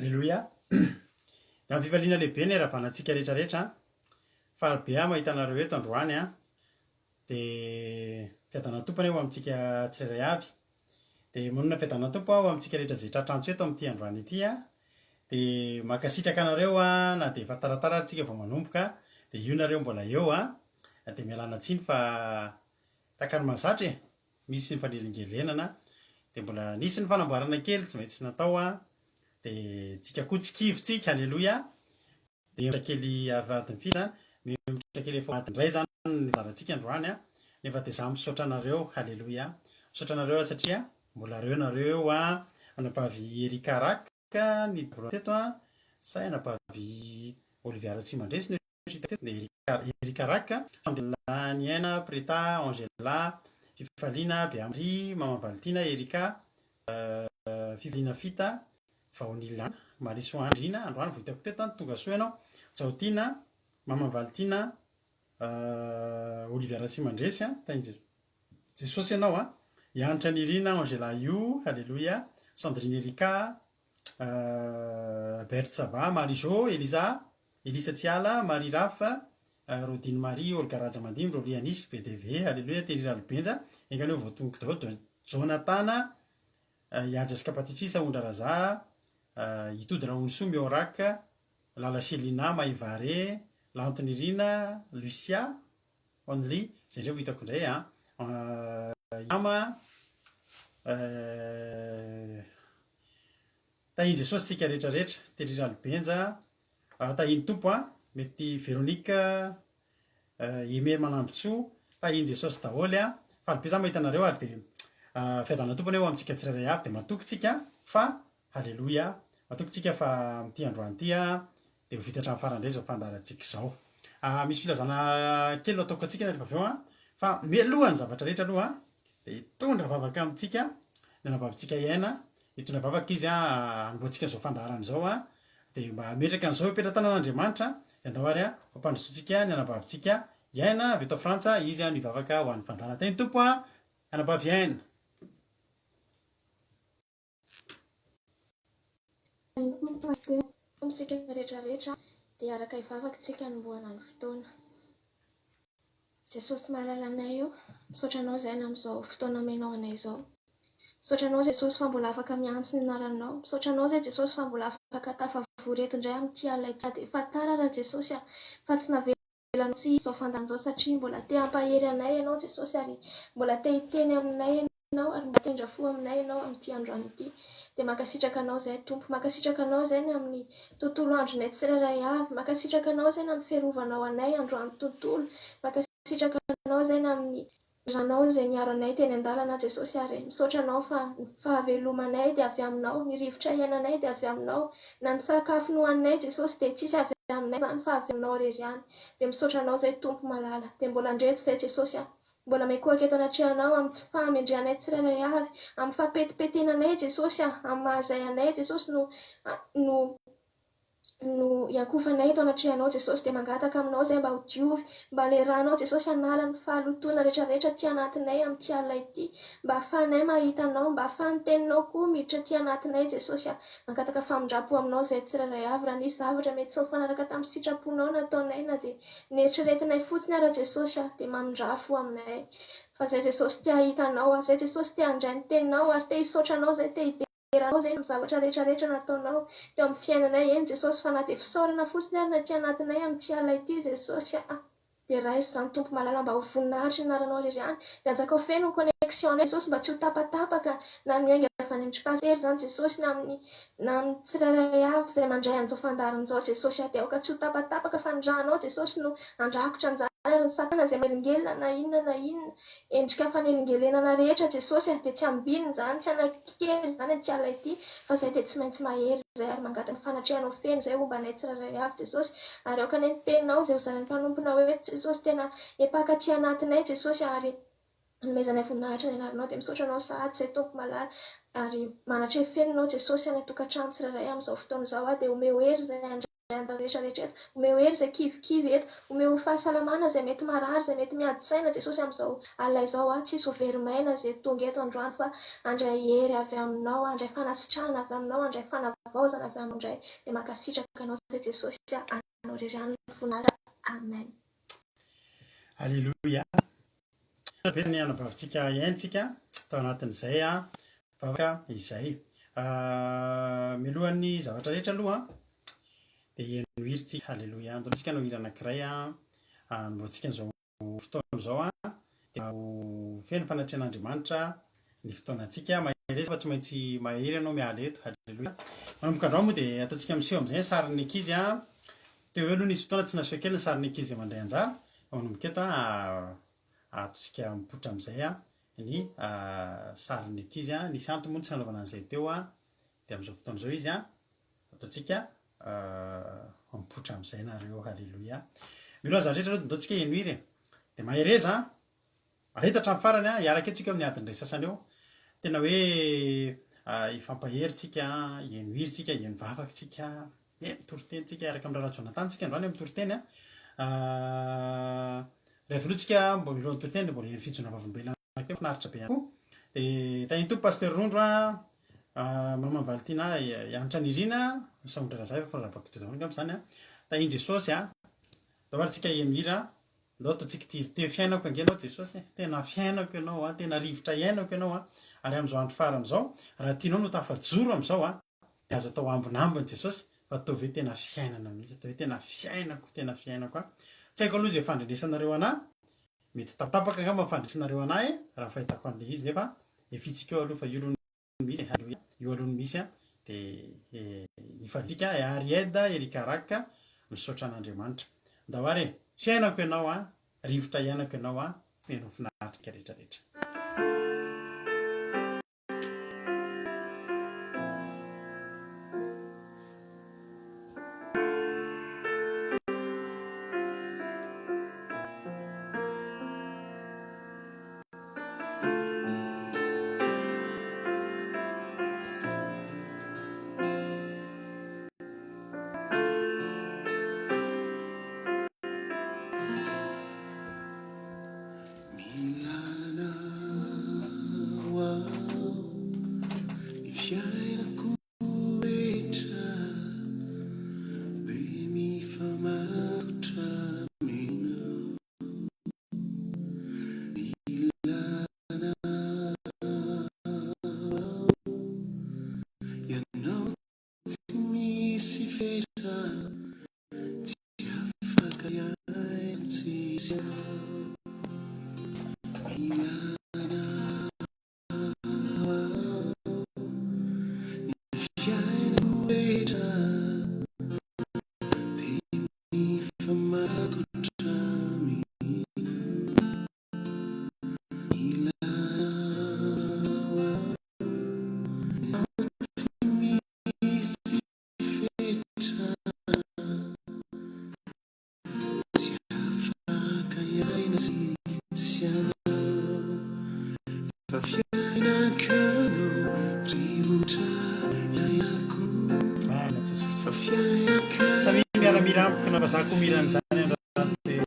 Aleloia! Dia amin'ny fifaliana lehibe ny iarahabana antsika rehetra rehetra an! Faly be aho mahita anareo eto androany an! Dia fiadanan'ny Tompo anie ho amintsika tsirairay avy. Dia manonona fiadanan'ny Tompo aho ho amintsika rehetra izay tratra antso eto amin'ity androany ity an! Dia mankasitraka anareo an, na dia efa taratara ary tsika vao manomboka, dia io nareo mbola eo an! Dia mialana tsiny fa tahaka ny mahazatra e! Misy ny fanelingelenana, dia mbola nisy ny fanamboarana kely tsy maintsy natao an, dia tsika koa tsy kivy tsika, aleloia! Dia mihemotra kely avy adiny firy zany? Mihemotra kely efa adiny iray zany ny fandaharantsika androany an, nefa dia za misaotra anareo, haleloia, misaotra anareo aho satria mbola reo nareo eo an, anabavy Erika Rack ny voalohany teto an, sa anabavy Olivia Ratsimandresy no hita teto, dia Erika Erika Rack, Fandela Niaina, Preta, Angela, Fifaliana, Beamaria, Maman Valitiana, Erika, Fifaliana Fita, Vaonilana, Marisoa Andriana, androany vao hitako teto an, tonga soa ianao, Jaotiana, Maman Valitiana, Olivia Ratsimandresy an, tahin'i Jesosy ianao an, Ianitra Nirina, Angela Io, Haleloia, Sandrine Erika, Berthe Saba, Marie Jo, Elisa, Elisa Tsiala, Marie Raf, Rodine Marie, Olga Rajamandimby, Rolly Anisy, VDV, Haleloia, Terry Ralibenja, enga anie ho voatonoko daholo, Jonatana, Ihaja sy Kapatitrisa, Ondra Raza, Itody Rahonisoa, Miorak, Lala Chelina, Maivare, Lanto Nirina, Lucia, Only, zay indray vao hitako indray an, Yama, Tahin'i Jesosy tsika rehetra rehetra, Terry Ralibenja, Tahin'ny Tompo an, mety Veronique, Aimé Manambotsoa, tahin'i Jesosy daholo an, faly be za mahita anareo ary dia fiadanan'ny Tompo anie ho amintsika tsirairay avy dia matoky tsika fa haleloia, matoky tsika fa amin'ity androany ity an dia ho vita hatramin'ny farany indray izao fandaharantsika izao. Misy filazana kely no ataoko antsika rehefa avy eo an, fa mialohan'ny zavatra rehetra aloha dia hitondra vavaka amintsika ny anabavintsika Aina, hitondra vavaka izy an, hanombohantsika an'izao fandaharana izao an, Dia mba hametraka an'izao eo am-pelatanan'Andriamanitra, dia andao ary hampandrosoantsika ny anabavintsika Iaina avy eto Frantsa, izy no hivavaka ho an'ny fandaharana. Tahin'ny Tompo an, anabavy Iaina. Tahin'ny Tompo Pasitera, Tompo tsika rehetra rehetra dia hiaraka hivavaka tsika hanombohana ny fotoana. Jesosy malala anay o, misaotra anao izahay amin'izao fotoana omenao anay izao. Misaotra anao Jesosy fa mbola afaka miantso ny anaranao. Misaotra anao izay Jesosy fa mbola afaka tafavory eto indray amin'ity alina ity. Na dia efa tara ara Jesosy a, fa tsy navelanao tsy hisy izao fandany izao satria mbola te hampahery anay ianao Jesosy ary mbola te hiteny aminay ianao ary mbola te hindra fo aminay ianao amin'ity androany ity. Dia mankasitraka anao izahay Tompo. Mankasitraka anao izahay ny amin'ny tontolo andronay tsirairay avy. Mankasitraka anao izahay ny amin'ny fiarovanao anay androany tontolo. Mankasitraka anao izahay ny amin'ny Ranao izay niaro anay teny an-dalana Jesosy ary misaotra Anao fa ny fahavelomanay dia avy Aminao, ny rivotra iainanay dia avy Aminao, na ny sakafo nohaninay Jesosy dia tsisy avy aminay izany fa avy Aminao irery ihany, dia misaotra Anao izay Tompo malala, dia mbola andreto izay Jesosy a, mbola mikohaka eto anatrehanao amin'ny tsy fahamendrehanay tsirairay avy, amin'ny fahapetipetenanay Jesosy a, amin'ny maha izay anay Jesosy no no no iankofanay eto anatrehanao Jesosy dia mangataka aminao izay mba ho diovy mba le ranao Jesosy hanala ny fahalotoana rehetra rehetra aty anatinay amin'ity alina ity mba afahanay mahita anao mba afahan'ny teninao koa miditra aty anatinay Jesosy a mangataka famindrampo aminao izay tsirairay avy raha nisy zavatra mety tsy nifanaraka tamin'ny sitraponao nataonay na dia neritreretinay fotsiny ara Jesosy a dia mamindrafo aminay fa izay Jesosy te hahita anao izay Jesosy te handray ny teninao ary te hisaotra anao izay te Eranao izay amin'ny zavatra rehetra rehetra nataonao teo amin'ny fiainanay, eny Jesosy fa na dia fisaorana fotsiny ary ny aty anatinay amin'ity alina ity Jesosy aa. Dia raiso izany Tompo malala mba ho voninahitry ny anaranao irery ihany. Dia anjakao feno ny connexion-nay Jesosy mba tsy ho tapatapaka na ny miainga avy any amin-dry Pasitera izany Jesosy na amin'ny na amin'ny tsirairay avy izay mandray an'izao fandaharana izao Jesosy aa. Dia aoka tsy ho tapatapaka fa ny rànao Jesosy no handrakotra an'izany ary ny satana izay manelingelina na inona na inona Endrika fanelingelenana rehetra Jesosy a, dia tsy ambinina izany, tsy anakely izany ity alina ity, fa izay dia tsy maintsy mahery izay ary mangataka ny fanatrehanao feno izay homba anay tsirairay avy Jesosy, ary aoka anie ny teninao izay ho zarain'ny mpanomponao eto Jesosy tena hepaka aty anatinay Jesosy a, ary hanomezanay voninahitra ny anaranao, dia misaotra anao sahady izay Tompo malala, ary manatreha feno anao Jesosy any an-tokantrano tsirairay amin'izao fotoana izao aho, dia omeo hery izay handray. anjara rehetra rehetra eto. Omeo hery izay kivikivy eto. Omeo fahasalamana izay mety marary, izay mety miady saina Jesosy amin'izao alina izao a. Tsy hisy ho very maina izay tonga eto androany fa handray hery avy aminao, handray fanasitranana avy aminao, handray fanavaozana avy aminao indray. Dia mankasitraka anao izay Jesosy a. Anao irery ihany no voninahitra. Amen. Aleloia. Be ny anabavintsika haintsika tao anatin'izay vavaka izay. Mialohan'ny zavatra rehetra aloha dia heno hira tsika. Aleloia. Andao tsika hanao hira anankiray hanombohantsika an'izao fotoana izao dia ho feno fanatrehan'Andriamanitra ny fotoanantsika. Mahereza fa tsy maintsy mahery ianao miala eto. Aleloia. Manomboka androany moa dia ataontsika miseho amin'izay ny sarin'ny ankizy. Teo eo aloha nisy fotoana tsy naseho kely ny sarin'ny ankizy izay mandray anjara fa manomboka eto ataontsika mipoitra amin'izay ny sarin'ny ankizy. Nisy antony moa tsy nanaovana an'izay teo dia amin'izao fotoana izao izy ataontsika mipoitra amin'izay nareo. Haleloia. Mialoha ny zavatra rehetra aloha dia ndao tsika heno hira e. Dia mahereza an. Areta hatramin'ny farany an, hiaraka eo tsika amin'ny adiny iray sasany eo. Tena hoe hifampahery tsika, heno hira tsika, heno vavaka tsika, heno toriteny tsika, hiaraka amin'ny rahalahy Jonathan tsika androany amin'ny toriteny an. Raha aloha tsika mbola mialohan'ny toriteny dia mbola heno fijoroana vavolombelona anankiray mahafinaritra be ihany koa. Dia tahin'ny Tompo Pasteur Rondro an, Maman Valentina Hanitra Nirina, Sahondra Razaiva fa Rabakoto daholo angamba izany an. Tahin'i Jesosy an. Ndao ary tsika heno hira. Ndao ataontsika ity, tena fiainako ange ianao Jesosy e, tena fiainako ianao an, tena rivotra iainako ianao an, ary amin'izao andro farany izao, raha tianao no tafajoro amin'izao an, dia aza atao ambinambiny Jesosy, fa ataovy hoe tena fiainana mihitsy, ataovy hoe tena fiainako, tena fiainako an. Tsy haiko aloha izay fandrenesanareo anà, mety tapatapaka angamba ny fandrenesanareo anà e, raha ny fahitako an'ilay izy, nefa efintsika eo aloha fa io aloha misy e, haleloia, io aloha no misy an, dia hifadika Aried Erika Rak, misaotra an'Andriamanitra. Ndao ary e, fiainako ianao an, rivotra iainako ianao an, feno finaritra rehetra rehetra. Milanao aho ny fiainako rehetra dia mifamatotra aminao. Ianao tsy misy fetra, tsy afaka hiaina tsisy anao. Mila anao aho, ny fiainako rehetra dia Mifamatotra aminao Mila anao tsy misy fetra Tsy afaka hiaina tsisy anao Fa fiainako no rivotra iainako Amen Jesosy. Fa fiainako Samia miara-mira amiko na vazaha koa mira an'izany androany dia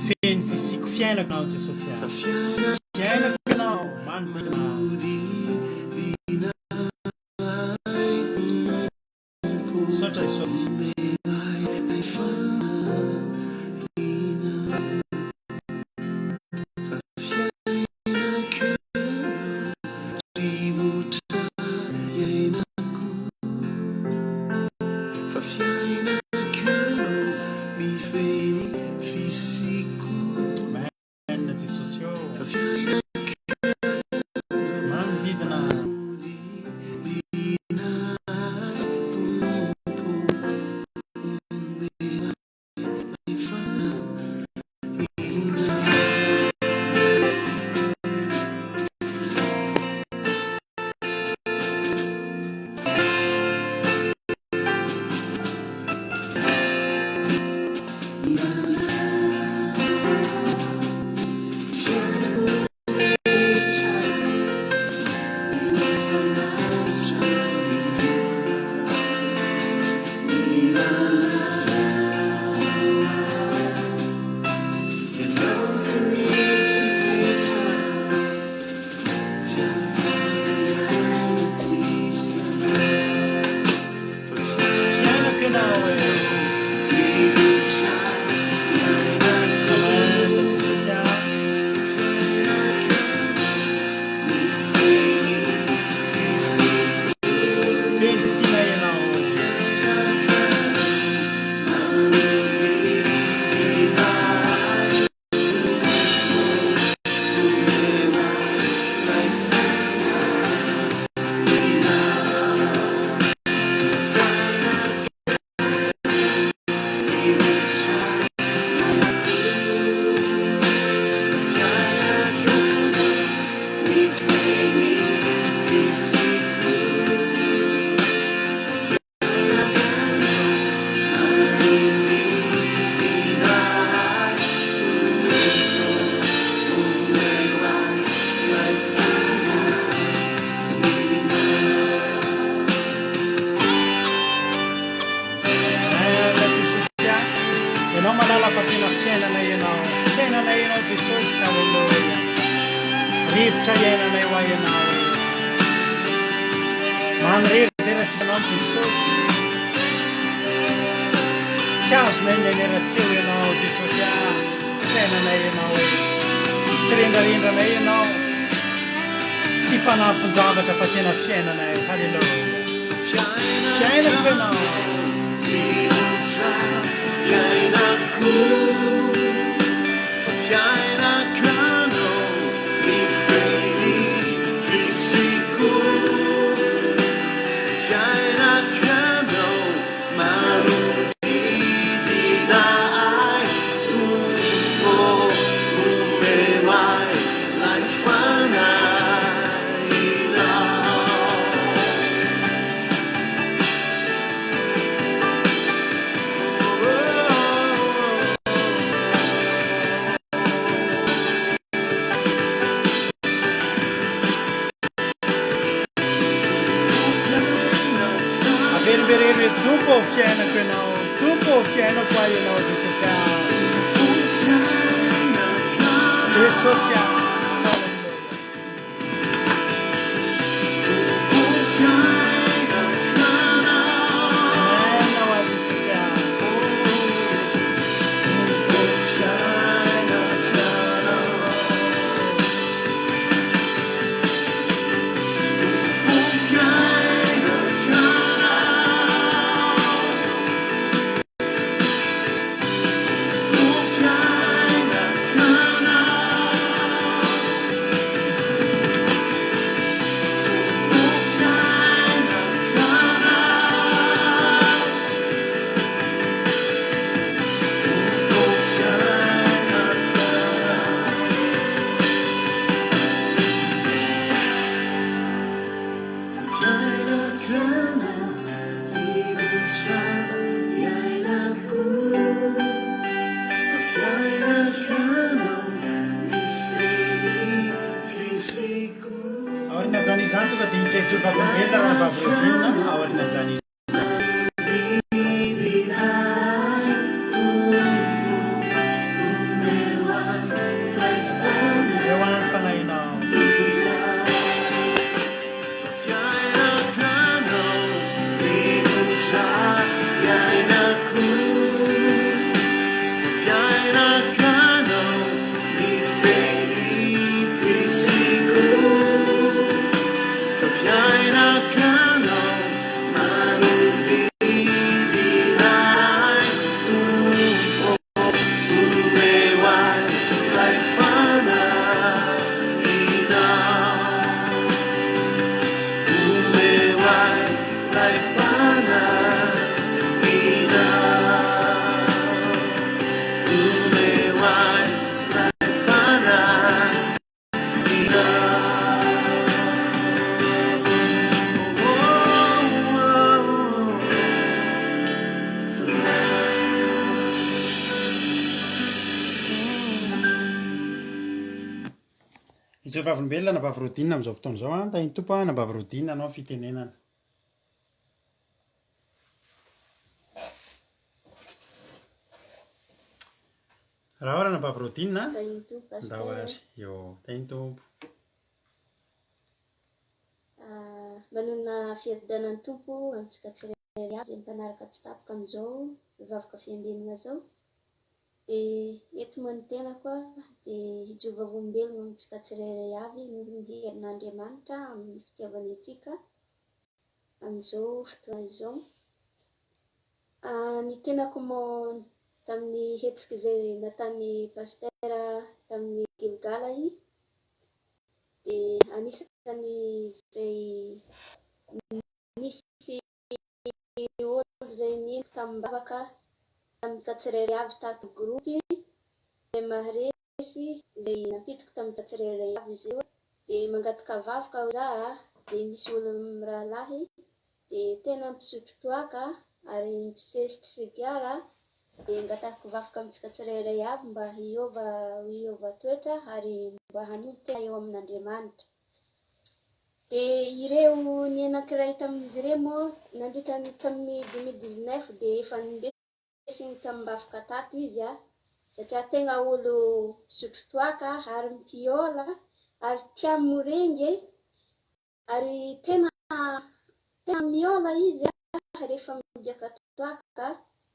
feno fisiako fiainako ianao Jesosy Fa ah. fiainako Fiainako ianao manodidina ahy. manodidina ahy Tompo Misaotra Jesosy. Omeo ahy fanahina Fa fiainako ianao rivotra iainako Fa fiainako ianao mifehy ny fisiako Amen Jesosy ô. Fa fiainako. Tsy afaka hiaina tsisy anao. Fa Fiainako ianao e. Rivotra iainako. Amen Jesosy a. Fiainako mifehy ny fisiako. Feno fisiana ianao. Fiainako manodidina ahy. Amen Jesosy a. Ianao malala fa tena fiainanay ianao. Fiainanay ianao Jesosy. Haleloia. Rivotra iainanay ho ahy ianao. Manirery izay raha tsisy anao Jesosy. Tsy azonay ny ainay raha tsy eo ianao Jesosy a. Fiainanay ianao e. Tsy rendrarendranay ianao. Tsy fanampin-javatra fa tena fiainanay. Haleloia. Fiainako ianao. Rivotra iainako. Fa fiainako ianao mifehy ny fisiako. Fiainako ianao manodidina ahy. Tompo omeo ahy ilay fanahinao. Averimbereno hoe Tompo ô fiainako ianao, Tompo ô fiainako ahy ianao Jesosy a. Jesosy a. Haleloia. Amen ho ahy Jesosy a. Aorian'izany izany tonga dia hiditra hijoro vavolombelona raha vavolombelona aorian'izany izany. Eo any fanahinao. Hijoro vavolombelona Anabavy Rodina amin'izao fotoana izao an, tahin'ny Tompo an, Anabavy Rodina hanao fitenenana. Raha ao Ranabavy Rodina, Tahin'ny Tompo ndao Pasteur. ary. Eo, tahin'ny Tompo. Manonona fiadanan'ny Tompo amintsika tsirairay avy izay mpanaraka tsy tapaka amin'izao vavaka fiambenana izao. Dia eto moa ny tenako dia hijoro vavolombelona amintsika tsirairay avy noho ny herin'Andriamanitra amin'ny fitiavany antsika amin'izao fotoana izao. Ny tenako moa tamin'ny hetsika izay nataon'ny Pasitera tamin'ny Gilgala iny dia anisan'ny izay nisy olo izay nino tamim-bavaka tamin'ny tsirairay avy tato groupe izay maharesy izay nampitiko tamin'ny tsirairay avy izy io dia mangataka vavaka aho za dia misy olo mirahalahy dia tena mpisotro toaka ary mpisesitry sigara dia angatahiko vavaka amintsika tsirairay avy mba hiova hiova toetra ary mba hanolo-tena eo amin'Andriamanitra. Dia ireo ny anankiray tamin'izy ireo moa nandritra ny tamin'ny 2019 dia efa nindesiny tamim-bavaka tato izy satria tegna olo mpisotro toaka ary mpiôla ary tia morengy ary tena tena miôla izy rehefa migiaka toaka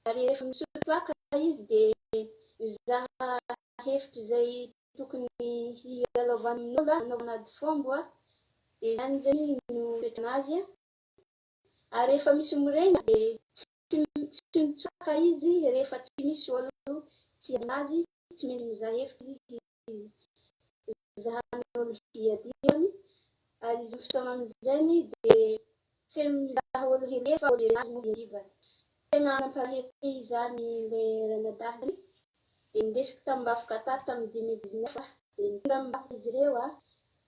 ary rehefa misotro toaka izy dia mizaha hevitra izay tokony hialovan'ny amin'olo hanaovana ady fomba dia izany zany no toetranazy ary rehefa misy morengy dia tsy tsy mitsoaka izy rehefa tsy misy olo tsy aminazy tsy maintsy mizaha hevitra izy zahan'olo hiadiany ary izy fotoana amin'izay dia tsy mizaha olo hilefa olo azy no hiadivany. Tena nampalahelo izany le ranadahy dia nindesiko tamim-bavaka tato tamin'ny 2019 dia nitondra am-bavaka izy ireo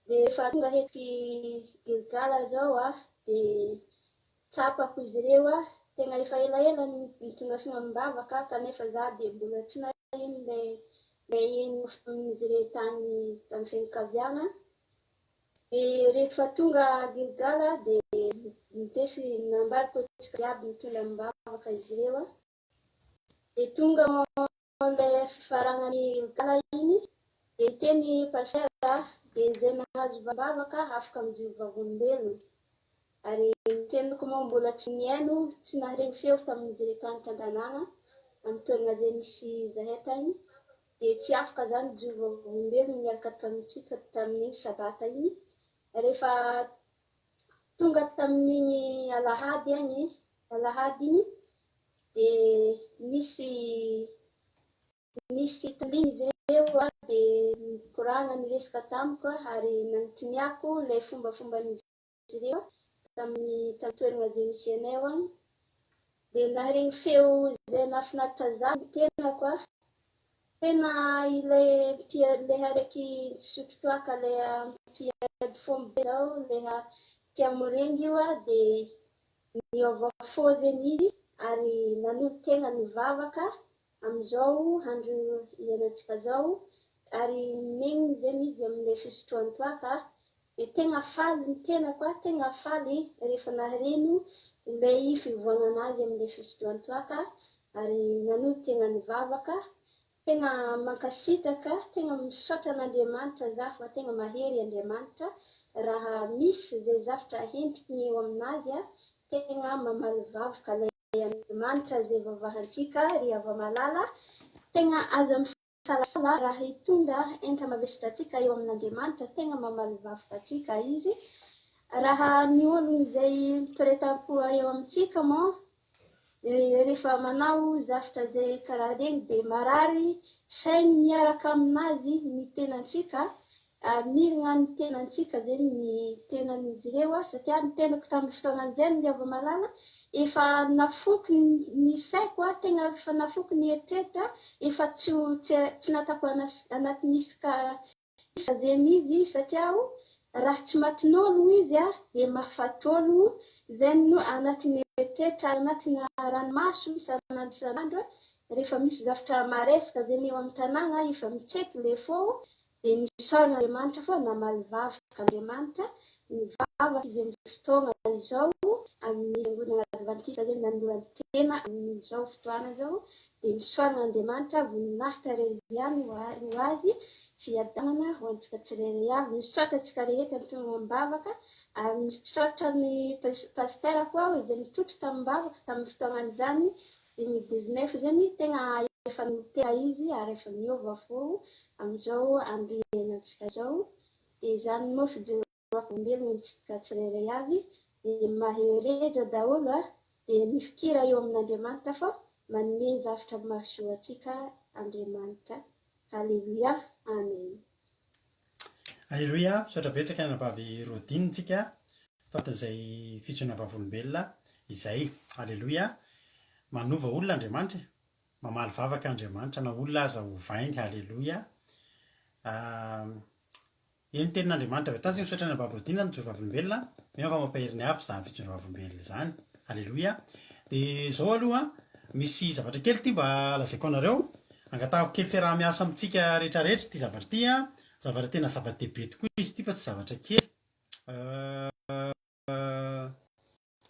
dia rehefa tonga hetsiky Gilgala zao dia tsapako izy ireo tegna efa elaela nitondrasana am-bavaka kanefa za dia mbola tsy naheno le le eno tamin'izy ireo tany tamin'ny fianakaviana. Dia rehefa tonga Gilgala dia nitesy nambariko antsika jiaby nitondra am-bavaka izy ireo. Dia tonga le fifaranan'ny Gilgala iny dia niteny pasitera dia izay nahazo vavaka afaka mijoro vavolombelona. Ary ny tenako moa mbola tsy nihaino, tsy naharegny feo tamin'izy ireo tany tan-tanàna amin'ny toerana izay nisy zahay tany dia tsy afaka zany nijoro vavolombelona niaraka tamintsika tamin'iny sabata iny. Rehefa tonga tamin'iny alahady agny, alahady iny dia nisy nisy tandriny izy ireo dia nikoragna niresaka tamiko ary nanontaniako ilay fombafomban'izy ireo tamin'ny tamin'ny toerana izay misy anay ao agny. Dia naharegny feo izay nahafinaritra za ny tenako. Tena ilay ilay araiky fisotro toaka ilay mpiady fomba be zao, ilay tia morengy io dia niova fo zegny izy ary nanolo-tegna nivavaka amin'izao andro iainantsika zao ary negniny zegny izy amin'ilay fisotroan-toaka dia tegna faly ny tenako tegna faly rehefa nahareno ilay fivoagnanazy amin'ilay fisotroan-toaka ary nanolo-tegna nivavaka. Tegna mankasitraka, tegna misaotra an'Andriamanitra za fa tegna mahery Andriamanitra raha misy izay zavatra hentiny eo aminazy tegna mamaly vavaka ilay Andriamanitra izay vavahantsika ry hava-malala. Tegna aza misalasala raha hitondra enta-mavesatra antsika eo amin'Andriamanitra, tegna mamaly vavaka antsika Izy. Raha ny olona izay mpiretam-po eo amintsika moa rehefa manao zavatra izay karaha regny dia marary sainy miaraka aminazy ny tenantsika ary mirina ny tenantsika zegny ny tenan'izy ireo satria ny tenako tamin'ny fotoanan'izay ny hava-malala efa nafoky ny saiko tegna efa nafoky ny eritreritra efa tsy tsy natako anatin'ny isaka isa zegny izy satria raha tsy matin'ologno izy dia mahafaty ologno zegny no anatin'ny eritreritra anatina ranomaso isan'andro isan'andro rehefa misy zavatra maresaka zegny eo amin'ny tanàna efa mitseky le fô dia nisaorana Andriamanitra fa namaly vavaka Andriamanitra nivavaka izy amin'ny fotoana izao amin'ny fiangonana advantista zegny nanoloran-tena amin'izao fotoana izao dia misaorana Andriamanitra voninahitra irery ihany ho azy. Fiadanana ho antsika tsirairay avy. Misaotra antsika rehetra nitonona am-bavaka ary misaotra ny Pasitera koa aho izay nitrotro tamim-bavaka tamin'ny fotoagnan'izany 2019 izany tegna efa nitera izy ary efa niova fo amin'izao andro iainantsika izao. Dia izany moa fijoroako vavolombelona antsika tsirairay avy dia mahereza daholo a, dia mifikira eo amin'Andriamanitra fa manome zavtra mahasoa antsika Andriamanitra. Haleloia Amen. Aleloia, misaotra betsaka ny anabavy Rodine tsika tao anatin'izay fijoroana vavolombelona izay. Aleloia, manova olona Andriamanitra e, mamaly vavaka Andriamanitra na olona aza ovainy, aleloia. Eny tenin'Andriamanitra avy hatrany tsika misaotra ny anabavy Rodina nijoro vavolombelona, mino aho fa mampahery ny hafa izany fijoroana vavolombelona izany. Aleloia. Dia izao aloha, misy zavatra kely ity mba lazaiko anareo, angatahako kely fiaraha-miasa amintsika rehetra rehetra ity zavatra ity an, zavatra tena zava-dehibe tokoa izy ity fa tsy zavatra kely.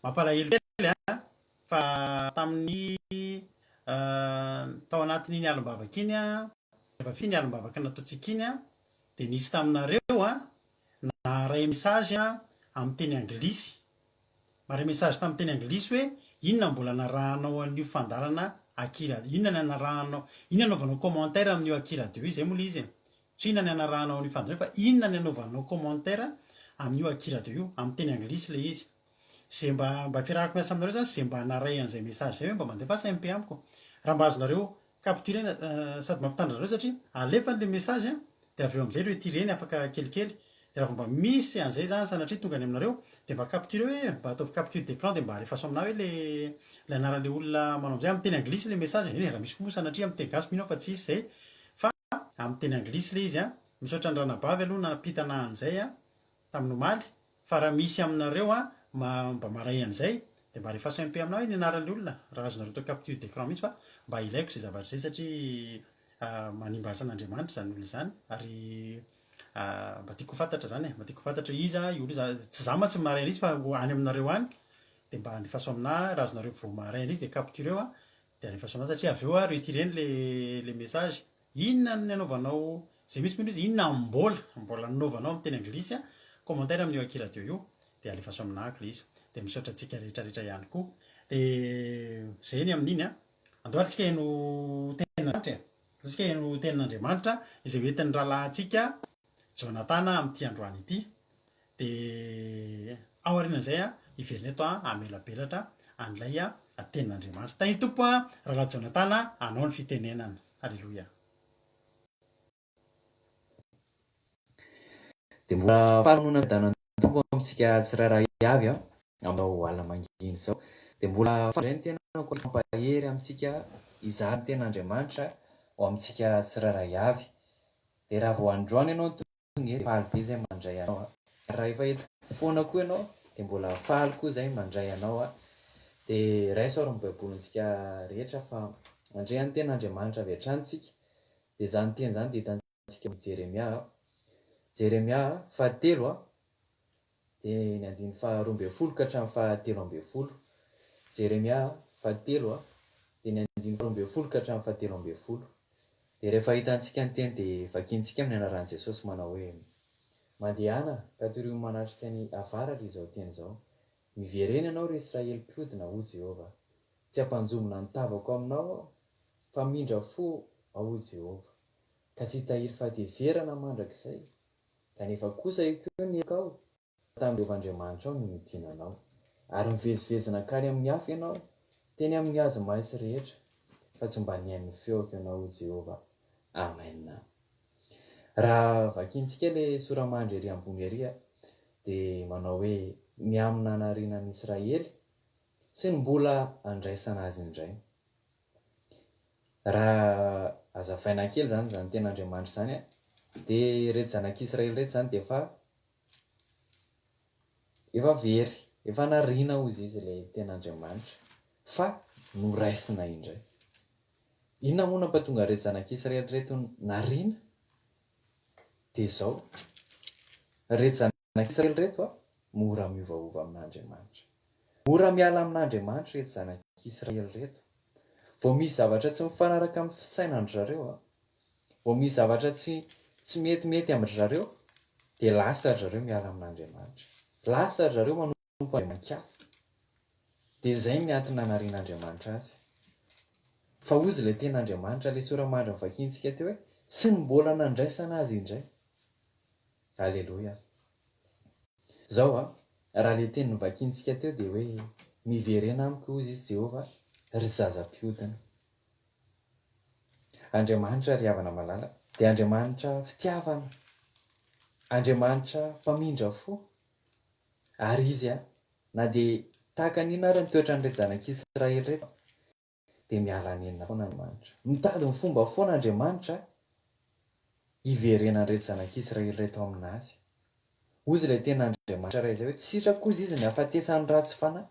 Mampalahelo kely an, fa tamin'ny tao anatin'iny alim-bavaka iny an, rehefa vita iny alim-bavaka nataontsika iny an, dia nisy taminareo an, naharay message amin'ny teny anglisy, maharay message tamin'ny teny anglisy hoe inona mbola narahanao an'io fandaharana Aky Radio, inona ny anarahanao, inona anaovanao commentaire amin'io Aky Radio io, izay moa ilay izy e. Tsy inona ny anarahanao an'io fandaharana io fa inona ny anaovanao commentaire amin'io Aky Radio io, amin'ny teny anglisy ilay izy. Ze mba mba fiarahako miasa aminareo zany ze mba naray an'izay message zay hoe mba mandefasa MP amiko. Raha mba azonareo capturer-na sady mampitandrina anareo satria alefany le message an, de avy eo amizay retireny afaka kelikely. De raha vao mba misy an'izay zany sanatria tonga any aminareo de mba capturer hoe mba ataovy capture d'écran de mba alefaso aminah hoe le le anaran'le olona manao an'izay amin'ny teny anglisy le message e, raha misy koa moa sanatria amin'ny teny gasy mino aho fa tsy hisy zay fa amin'ny teny anglisy le izy an. Misaotra ny ranabavy aloha nampita anah an'izay an tamin'ny omaly Fa raha misy aminareo an mba maray an'izay dia mba alefaso MP aminah hoe ny anaran'ilay olona raha azonareo atao capture d'écran mihitsy fa mba ilaiko izay zavatra izay satria manimba asan'Andriamanitra izany olona izany ary mba tiako ho fantatra izany e, mba tiako ho fantatra hoe iza io olona io, za tsy za mantsy maray an'izy fa any aminareo any dia mba andefaso aminah raha azonareo vao maray an'izy dia captureo an dia alefaso aminah satria avy eo an retireny le le message Inona no nanaovanao izay mihitsy moa ilay izy, inona mbola mbola nanaovanao amin'ny teny anglisy a, commentaire amin'io Aky Radio io, dia alefaso aminahako ilay izy. Dia misaotra antsika rehetra rehetra ihany koa. Dia izay ny amin'iny a. Andao ary tsika heno tenin'Andriamanitra e. Andao tsika heno tenin'Andriamanitra izay ho entin'ny rahalahintsika Jonatana amin'ity androany ity. Dia ao aorianan'izay a, hiverina eto aho hamelabelatra an'ilay tenin'Andriamanitra. Tahin'ny Tompo a, rahalahy Jonatana, anao ny fitenenana. Haleloia. Dia mbola faly noho ny fiadanan'ny Tompo amintsika tsirairay avy an, amin'izao alina mangina izao. Dia mbola faly indray ny tenako hampahery amintsika hizara ny tenin'Andriamanitra ho amintsika tsirairay avy. Dia raha vao androany ianao no tonga eto dia faly be izay mandray anao an. Ary raha efa eto foana koa ianao dia mbola faly koa izay mandray anao an. Dia raiso ary ny baibolintsika rehetra fa mandre ny tenin'Andriamanitra avy hatrany tsika. Dia izany teny izany dia hitantsika ao Jeremia an. Jeremia fahatelo an, dia ny andininy faharoa ambin'ny folo ka hatramin'ny fahatelo ambin'ny folo. Jeremia fahatelo an, dia ny andininy faharoa ambin'ny folo ka hatramin'ny fahatelo ambin'ny folo. Dia rehefa hitantsika ny teny dia vakintsika amin'ny anaran'i Jesosy manao hoe, Mandehana ka torio manatrika ny avaratra izao teny izao, Miverena ianao ry Israely mpiodina, hoy Jehovah. Tsy hampanjombona ny tavako aminao aho, fa hamindra fo aho, hoy Jehovah, ka tsy hitahiry fahatezerana mandrakizay, kanefa kosa ekeo ny helokao, fa tamin'i Jehovah Andriamanitrao no niodinanao, ary nivezivezy nankany amin'ny hafa ianao, teny amin'ny hazo maitso rehetra, fa tsy mba nihaino ny feoko ianao, hoy Jehovah. Amena. Raha vakintsika ilay sora-mandry ery ambony ery, dia manao hoe ny amin'ny nanariana an'i Israely sy ny mbola handraisana azy indray. Raha hazavaina kely izany izany tenin'Andriamanitra izany, dia ireto zanak'Israely ireto izany dia efa Efa very, efa nariana hozy izy ilay tena Andriamanitra, fa noraisina indray. Inona moa nampatonga ireto zanak'Israely ireto nariana? Dia izao, ireto zanak'Israely ireto mora miovaova amin'Andriamanitra. Mora miala amin'Andriamanitra ireto zanak'Israely ireto. Vao misy zavatra tsy mifanaraka amin'ny fisainan-dry zareo, vao misy zavatra tsy. tsy metimety amin-dry zareo dia lasa ry zareo miala amin'Andriamanitra. Lasa ry zareo manompo andriamani-kafa. Dia izay ny antony nanarian'Andriamanitra azy. Fa hozy ilay tena Andriamanitra ilay sora-mandry novakiantsika teo hoe sy ny mbola nandraisana azy indray. Aleloia. Izao an, raha ilay teny novakiantsika teo dia hoe miverena amiko hozy izy Jehovah ry zaza mpiodina. Andriamanitra ry havana malala dia Andriamanitra fitiavana, Andriamanitra mpamindra fo, ary Izy an, na dia tahaka ny inona ary ny toetran'ireto zanak'Israely ireto dia miala nenina foana Andriamanitra. Mitady ny fomba foana Andriamanitra hiverenan'ireto zanak'Israely ireto aminazy. Hozy ilay tenin'Andriamanitra iray izay hoe, Tsy sitrako hozy izy ny hahafatesan'ny ratsy fanahy,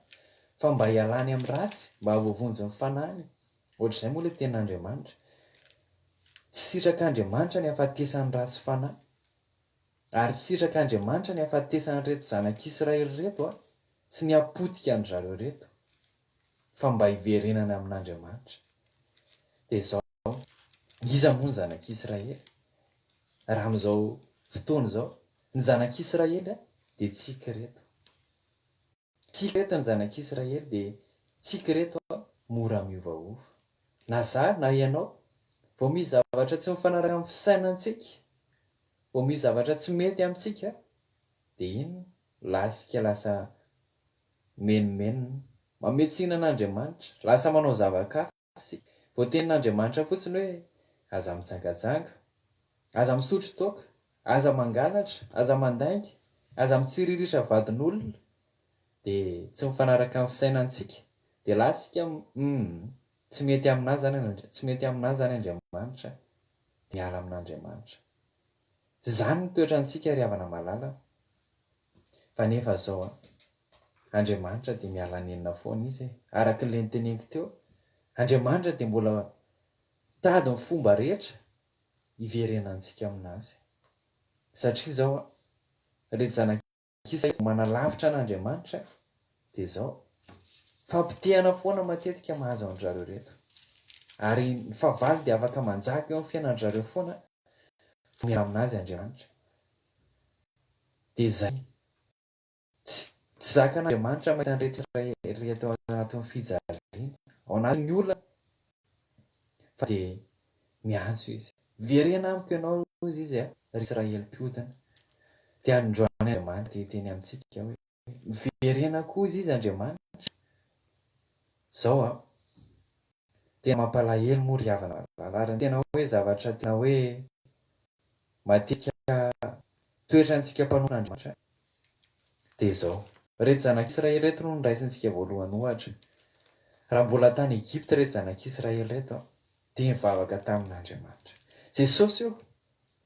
fa mba hialany amin'ny ratsy, mba hahavoavonjy ny fanahiny. Ohatr'izay moa ilay tenin'Andriamanitra. Tsy sitrak'Andriamanitra ny hahafatesan'ny ratsy fanahy. Ary tsy sitrak'Andriamanitra ny hahafatesan'ireto zanak'Israely ireto sy ny hapotika an-dry zareo ireto, fa mba hiverenany amin'Andriamanitra. Dia izao, iza moa ny zanak'Israely? Raha amin'izao fotoana izao, ny zanak'Israely dia tsika ireto. Tsika ireto ny zanak'Israely dia tsika ireto mora miovaova. Na za na ianao, vao misy zavatra tsy mifanaraka amin'ny fisainantsika, vao misy zavatra tsy mety amintsika dia inona? Lasika lasa menomenona, mametsiana an'Andriamanitra, lasa manao zava-kafa. Tsy voatenin'Andriamanitra fotsiny hoe aza mijangajanga, aza misotro toaka, aza mangalatra, aza mandainga, aza mitsiriritra vadin'olona, dia tsy mifanaraka amin'ny fisainantsika, dia lasa isika humm tsy mety aminà zany tsy mety aminà zany Andriamanitra, dia miala amin'Andriamanitra. Zany ny toetrantsika ry havana malala fa nefa zao an, Andriamanitra dia miala nenina foana izy e, araka ilay noteneniko teo, Andriamanitra dia mbola mitady ny fomba rehetra hiverenantsika aminazy, satria zao an, reto zanak'i Kisa manalavitra an'Andriamanitra dia izao, fampitehana foana matetika mahazo an-dry zareo ireto. Ary ny fahavalo dia afaka manjaka eo amin'ny fiainan-dry zareo foana vao miala aminazy Andriamanitra. Dia izay. Tsy tsy zakan'Andriamanitra mahita an'ireto ireto ao anatin'ny fijaliana, ao anatin'ny olana fa dia miantso izy. Miverena amiko ianao, hoy izy, ry Israely mpiodina. Dia anindroany Andriamanitra dia hiteny amintsika hoe, Miverena koa, hoy izy, Andriamanitra. Izao an, tena mampalahelo moa ry havana malala, ary ny tena hoe zavatra tena hoe matetika toetrantsika mpanompon'Andriamanitra dia izao, ireto zanak'Israely ireto no noraisintsika voalohany ohatra. Raha mbola tany Egypta ireto zanak'Israely ireto dia nivavaka tamin'Andriamanitra. Jesosy ô,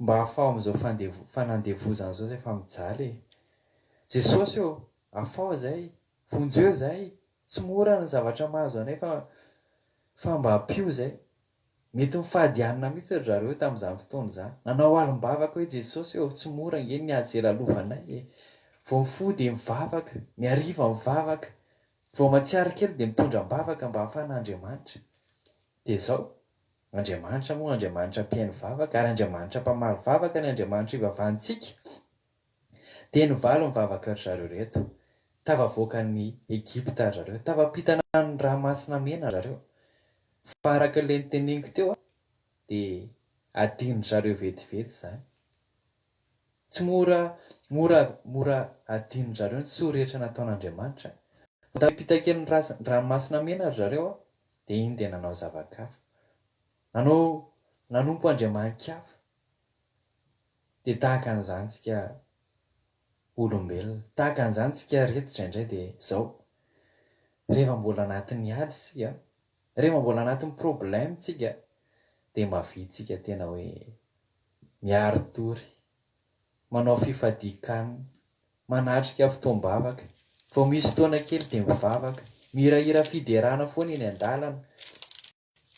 mba afaho amin'izao fandevo, fanandevozana izao izay fa mijaly e. Jesosy ô, afaho izay, vonjeo izay, tsy mora ny zavatra mahazo anay fa fa mba ampio izay. Mety nifady hanina mihitsy ry zareo tamin'izany fotoana izany. Nanao alim-bavaka hoe Jesosy ô, tsy mora ange ny ady izay lalovanay e. Vao mifoha dia mivavaka, ny hariva mivavaka, vao mahatsiaro kely dia mitondra am-bavaka mba hahafahan'Andriamanitra. Dia izao, Andriamanitra moa Andriamanitra mpihaino vavaka ary Andriamanitra mpamaly vavaka ny Andriamanitra ivavahantsika. Dia nivaly ny vavaka ry zareo ireto. Tafavoaka an'i Egypta ry zareo. Tafampitana ny Ranomasina Mena ry zareo. Fa araka ilay noteneniko teo dia adinin-dry zareo vetivety izany. Tsy mora mora mora adinin-dry zareo ny soa rehetra nataon'Andriamanitra. Vao tafampita kely ny Ranomasina Mena ry zareo dia iny dia nanao zava-kafa. Nanao nanompo andriamani-kafa. Dia tahaka an'izany tsika olombelona. Tahaka an'izany tsika reto indraindray dia izao, rehefa mbola anatin'ny ady isika, rehefa mbola anatin'ny problème tsika dia mahavitsika tena hoe miari-tory, manao fifadian-kanina, manatrika fotoam-bavaka, vao misy fotoana kely dia mivavaka, mihirahira fiderana foana eny an-dalana,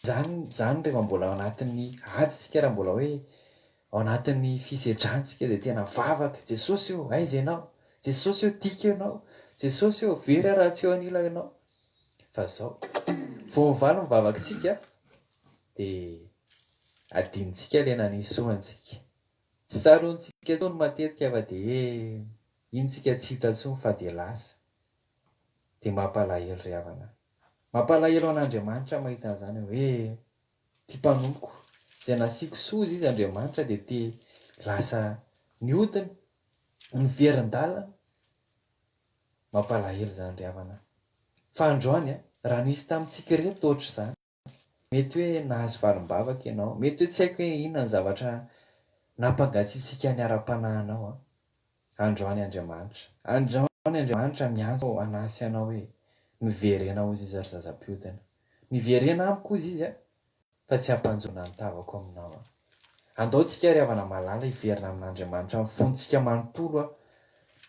Zany zany rehefa mbola ao anatin'ny ady tsika raha mbola hoe ao anatin'ny fisedrana tsika dia tena vavaka, Jesosy ô aiza ianao? Jesosy ô tiako ianao, Jesosy ô very aho raha tsy eo anilako ianao. Fa zao, vao mivaly ny vavakitsika dia adinontsika ilay nanisy soa antsika. Tsy tsaroantsika intsony matetika fa dia hoe iny tsika tsy hita intsony fa dia lasa. Dia mampalahelo ry havana. Mampalahelo an'Andriamanitra mahita an'izany hoe ity mpanompoko izay nasiako soa izy Andriamanitra dia te lasa nihodina, niverin-dalana. Mampalahelo izany ry havana. Fa androany raha nisy tamintsika ireto ohatr'izany. Mety hoe nahazo valim-bavaka ianao, mety hoe tsy haiko hoe inona ny zavatra nampangatsiatsiaka ny ara-panahinao an. Androany Andriamanitra, androany Andriamanitra miantso anah sy anao hoe, miverena hozy izy ry zaza mpiodina. Miverena amiko hozy izy an, fa tsy hampanjona ny tavako aminao aho. Andao tsika ry havana malala hiverina amin'Andriamanitra amin'ny fontsika manontolo an,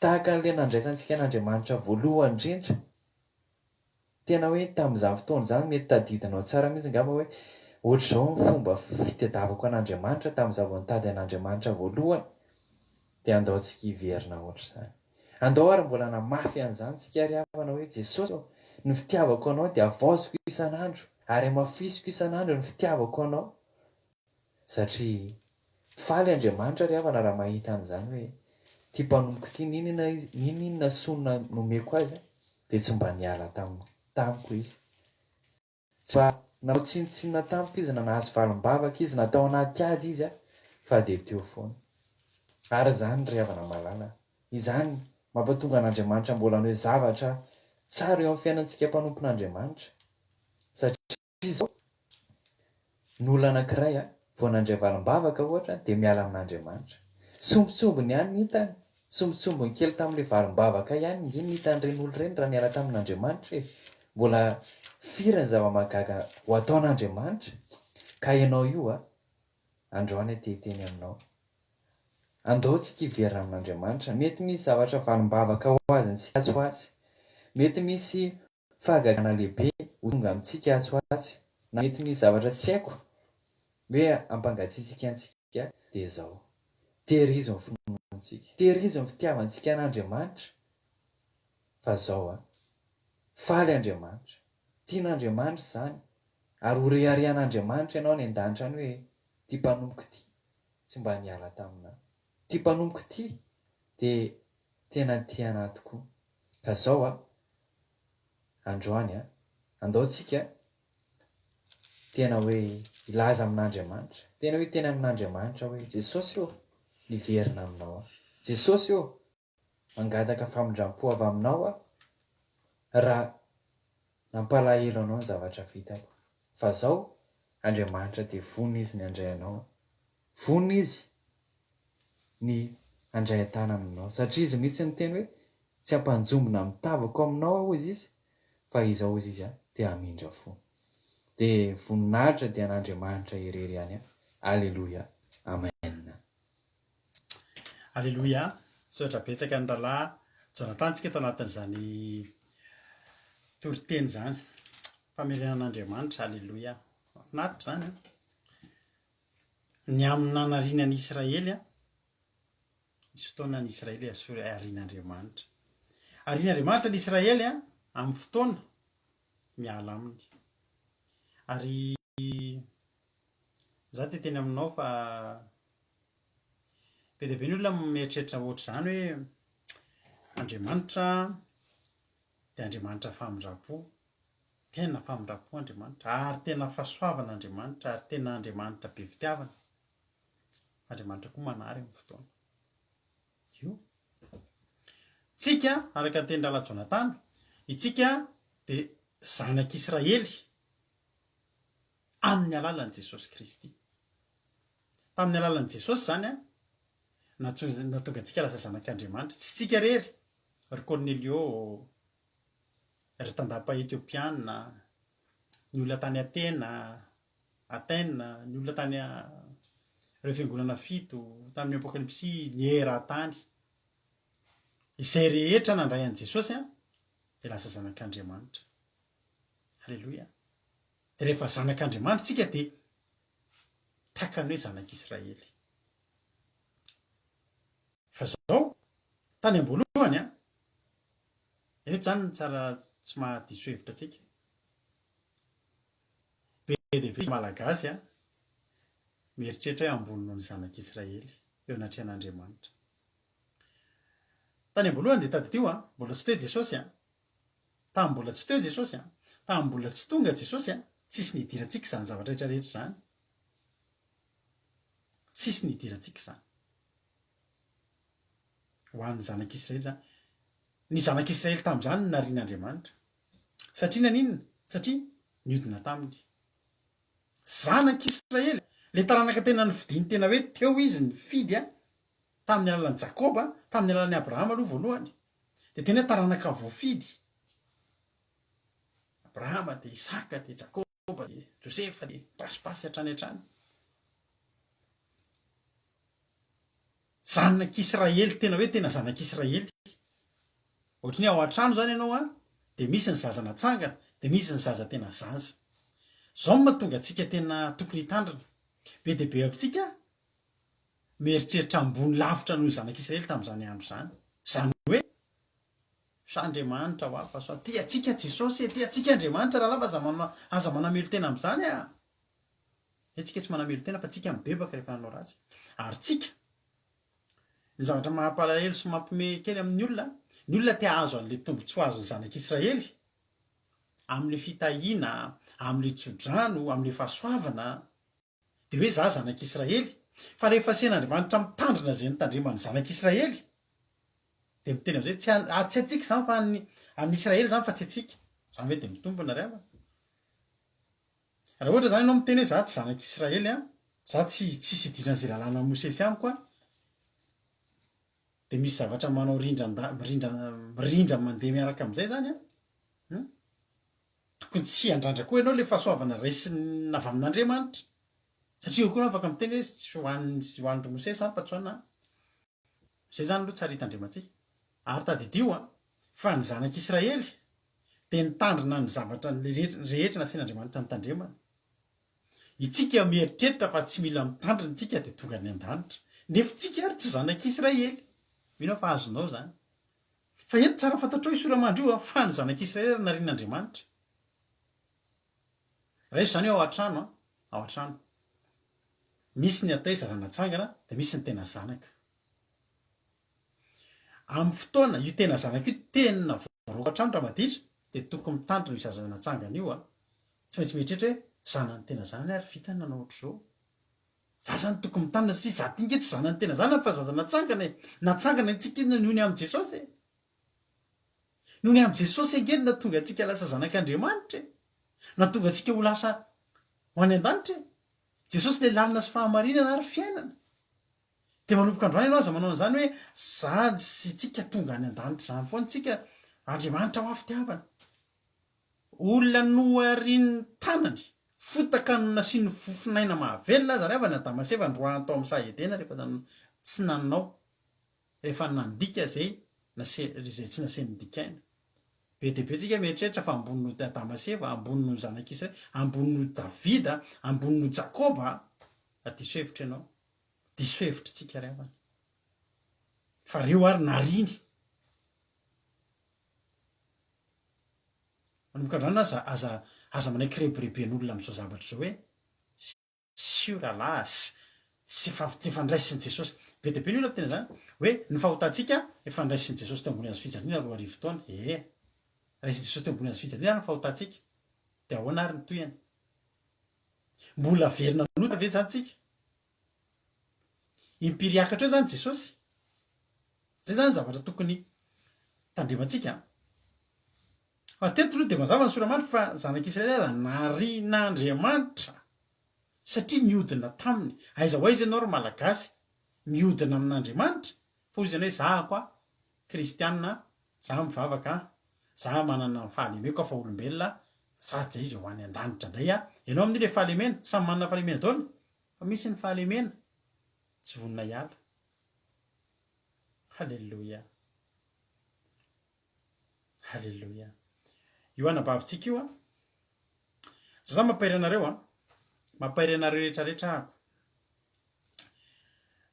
tahaka an'ilay nandraisantsika an'Andriamanitra voalohany indrindra. Tena hoe tamin'izany fotoana izany mety tadidinao tsara mihitsy angamba hoe ohatr'izao ny fomba fitadiavako an'Andriamanitra tamin'izaho vao nitady an'Andriamanitra voalohany. Dia andao tsika hiverina ohatr'izany. Andao ary mbola hanamafy an'izany tsika ry havana hoe Jesosy ô, ny fitiavako Anao dia havaoziko isan'andro ary hamafisiko isan'andro ny fitiavako Anao. Satria faly Andriamanitra ry havana raha mahita an'izany hoe ity mpanompoko ity n'inona izy, n'inon'inona soa nomeko azy dia tsy mba niala tamiko izy. Tsy mba nanao tsinontsinona tamiko izy na nahazo valim-bavaka izy na tao anaty ady izy fa dia teo foana. Ary izany ry havana malala, izany mampatonga an'Andriamanitra mbola hanao zavatra tsara eo amin'ny fiainantsika mpanompon'Andriamanitra. Satria. Izao, ny olona anankiray vao nandray valim-bavaka ohatra dia miala amin'Andriamanitra. Sombintsombiny ihany ny hitany, sombintsombiny kely tamin'ilay valim-bavaka ihany ange ny hitan'ireny olona ireny raha niala tamin'Andriamanitra e! Mbola firy ny zava-mahagaga ho ataon'Andriamanitra? Ka ianao io a, androany aho te hiteny aminao, andao tsika hiverina amin'Andriamanitra. Mety misy zavatra valim-bavaka ho azontsika atsy ho atsy, mety misy Fahagagana lehibe ho tonga amintsika atsy ho atsy na mety misy zavatra tsy haiko hoe hampangatsiatsiaka antsika dia izao, tehirizo ny finoantsika, tehirizo ny fitiavantsika an'Andriamanitra fa izao an, faly Andriamanitra, tian'Andriamanitra izany ary ho reharehan'Andriamanitra ianao any an-danitra any hoe ity mpanompoko ity tsy mba niala tamina, ity mpanompoko ity dia tena tia anah tokoa. Ka izao an, androany an, andao tsika tena hoe hilaza amin'Andriamanitra, tena hoe hiteny amin'Andriamanitra hoe, Jesosy ô, miverina aminao aho. Jesosy ô, mangataka famindram-po avy aminao aho raha nampalahelo anao ny zavatra vitako. Fa zao, Andriamanitra dia vonona Izy ny handray anao. Vonona Izy ny handray an-tanana aminao. Satria Izy mihitsy niteny hoe, Tsy hampanjombona amin'ny tavako aminao Aho, hoy Izy, fa Izaho, hoy Izy, dia hamindra fo. Dia voninahitra dia an'Andriamanitra irery ihany. Aleloia. Amen. Aleloia. Misaotra betsaka ny rahalahy Jonathan tsika tao anatin'izany toriteny izany. Famerenan'Andriamanitra. Aleloia. Mahafinaritra izany an. Ny amin'ny nanariana an'i Israely an. Nisy fotoana ny Israely asory arian'Andriamanitra. Arian'Andriamanitra ny Israely an amin'ny fotoana miala aminy. Ary za te teny aminao fa be dia be ny olona mieritreritra ohatr'izany hoe Andriamanitra dia Andriamanitra famindram-po. Tena famindram-po Andriamanitra ary tena fahasoavana Andriamanitra ary tena Andriamanitra be fitiavana. Andriamanitra koa manary amin'ny fotoana. Io. Tsika, araka ny tenin-drahalahy Jonatana, itsika dia zanak'Israely amin'ny alalan'i Jesosy Kristy. Tamin'ny alalan'i Jesosy izany an, nahatonga antsika lasa zanak'Andriamanitra. Tsy tsika irery, ry Kornelio, ry tandapa Etiopiana, ny olona tany Atena, Athènes, ny olona tany ireo fiangonana fito, tamin'ny Apokalypsy, nieran-tany. Izay rehetra nandray an'i Jesosy dia lasa zanak'Andriamanitra. Aleloia. Dia rehefa zanak'Andriamanitra isika dia takany hoe zanak'Israely. Fa zao, tany am-boalohany an, eto izany ny tsara tsy mahadiso hevitra antsika. Be dia be ny Malagasy an, mieritreritra hoe ambony noho ny zanak'Israely. eo anatrehan'Andriamanitra. Tany am-boalohany dia tadidio an, mbola tsy teo Jesosy an, tamin'ny mbola tsy teo Jesosy an, tamin'ny mbola tsy tonga Jesosy an, tsisy nidirantsika izany zavatra rehetra rehetra izany. Tsisy nidirantsika izany. Ho an'ny zanak'Israely izany. Ny zanak'Israely tamin'izany no narian'Andriamanitra. Satria naninona? Satria niodina taminy. Zanak'Israely, ilay taranaka tena nofidiny tena hoe teo izy nifidy an, tamin'ny alalan'i Jakoba, tamin'ny alalan'i Abrahama aloha voalohany. Dia tena hoe taranaka voafidy. Abrahama dia Isaka dia Jakoba dia Josefa dia pasipasy hatrany hatrany. Zanak'Israely, tena hoe tena zanak'Israely. Ohatran'ny hoe ao an-trano izany ianao an, dia misy ny zaza natsangana, dia misy ny zaza tena zaza. Izao no mahatonga antsika tena tokony hitandrina. Be dia be amintsika mieritreritra ambony lavitra noho ny zanak'Israely tamin'izany andro izany. Izany hoe, sa Andriamanitra ho afa, sa tia antsika Jesosy e, tia antsika Andriamanitra rahalahy fa aza manao, aza manamelo-tena amin'izany a! He tsika tsy manamelo-tena fa tsika mibebaka rehefa nanao ratsy. Ary tsika, ny zavatra mampalahelo sy mampime kely amin'ny olona, ny olona te hahazo an'ilay tombontsoa azon'ny zanak'Israely, amin'ilay fitahiana, amin'ilay tsodrano, amin'ilay fahasoavana, dia hoe za zanak'Israely. Fa rehefa asian'Andriamanitra mitandrina izay notandreman'ny zanak'Israely, dia miteny amin'izay hoe tsy an, tsy antsika izany fa an'ny, an'ny Israely izany fa tsy antsika. Izany ve dia mitombina ry havana? Raha ohatra izany ianao miteny hoe za tsy zanak'Israely an, za tsy tsisy idiran'izay lalàna Mosesy amiko an, dia misy zavatra manao rindran-da, mirindra, mirindra mandeha miaraka amin'izay izany an, hum, tokony tsy hiandrandra koa ianao ilay fahasoavana raisina avy amin'Andriamanitra, satria eo koa ianao afaka miteny hoe tsy ho an'ny, tsy ho an-dry Mosesy izany fa tsy ho anà. Izay izany aloha tsara hitandremantsika. Ary tadidio an, fa ny zanak'Israely dia nitandrina ny zavatra rehetra nasian'Andriamanitra nitandremana. Itsika mieritreritra fa tsy mila mitandrina tsika dia tonga any an-danitra. Nefa tsika ary tsy zanak'Israely. Mino aho fa azonao izany. Fa eto tsara fantatrao io sora-mandry io an, fa ny zanak'Israely ary narian'Andriamanitra. Raiso izany hoe ao an-trano an, ao an-trano. Misy ny atao hoe zaza natsangana dia misy ny tena zanaka. Amin'ny fotoana io tena zanaka io tena voaroaka hatrany raha maditra dia tokony mitandrina io zaza natsangana io a! Tsy maintsy mieritreritra hoe zanany tena zanany ary vitany nanao ohatr'izao. Za zany tokony mitandrina satria za ty nge tsy zanany tena zanany fa zaza natsangana e! Natsangana antsika iny noho ny amin'i Jesosy e! Noho ny amin'i Jesosy ange no nahatonga antsika lasa zanak'Andriamanitra e! Nahatonga antsika ho lasa ho any an-danitra e! Jesosy ilay lalana sy fahamarinana ary fiainana. Dia manomboka androany ianao aza manao an'izany hoe za sy tsika tonga any an-danitra izany foana tsika, Andriamanitra hoa fitiavana. Olona noharin'ny tanany, fotaka no nasiany fofon'aina mahavelona aza ry havana, Adama sy Eva noroahany tao amin'ny saha Edena rehefa tsy nanao, rehefa nandika izay nase, izay tsy nasiany nodikaina. Be dia be tsika mieritreritra fa ambony noho Adama sy Eva, ambony noho ny zanak'Israely, ambony noho Davida, ambony noho Jakoba, fa diso hevitra ianao. Diso hevitra tsika ry havana. Fa reo ary nariny. Manomboka androany aza aza aza manaiky rebireben'olona amin'izao zavatra izao hoe sio rahalahy sy efa efa niraisin'i Jesosy. Be dia be ny olona miteny an'izany hoe ny fahotantsika efa niraisin'i Jesosy teo ambony hazo fijaliana 2000 taona. Ee. Raisin'i Jesosy teo ambony hazo fijaliana ary ny fahotantsika. Dia ahoana ary ny tohiny? Mbola averina hanota ve izany tsika? Impiry hiakatra eo izany Jesosy? Izay izany zavatra tokony tandremantsika an! Fa teto aloha dia mazava ny sora-mandry fa ny zanak'Israely aza narian'Andriamanitra satria niodina taminy. Aiza ho aiza ianao ry Malagasy miodina amin'Andriamanitra? Fa hoy izy ianao hoe zahako aho kristiana, za mivavaka, za manana ny fahalemeko aho fa olombelona, za dia ho any an-danitra indray aho. Ianao amin'io ilay fahalemena, samy manana fahalemena daholo fa misy ny fahalemena tsy vonona hiala. Haleloia. Haleloia. Io anabavintsika io an. Za zany mampahery anareo an. Mampahery anareo rehetra rehetra ahako.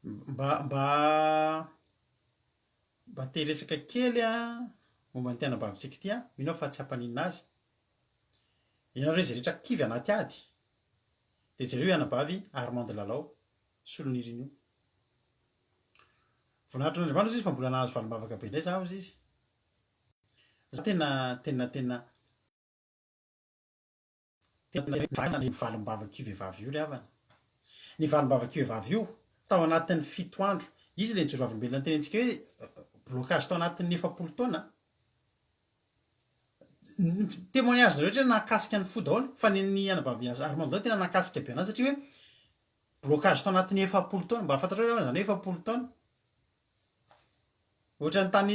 Mba mba mba te hiresaka kely an momba an'ity anabavintsika ity an. Mino aho fa tsy hampaninona azy. Ianareo izay rehetra kivy anaty ady dia jereo i anabavy Armande Lalao Solonirina io. Voninahitr' Andriamanitra hozy izy fa mbola nahazo valim-bavaka be indray za hozy izy. Za tena tena tena tena ny valim-bavak'io vehivavy io ry havana. Ny valim-bavak'io vehivavy io tao anatin'ny fito andro, izy ilay nijoro vavolombelona nitenentsika hoe blocage tao anatin'ny 40 taona. Ny témoignage rehetra nahakasika ny fo daholo fa ny ny anabavy Armand zao tena nahakasika be anazy satria hoe blocage tao anatin'ny 40 taona, mba fantatrareo ve zany hoe 40 taona? Ohatran'ny tany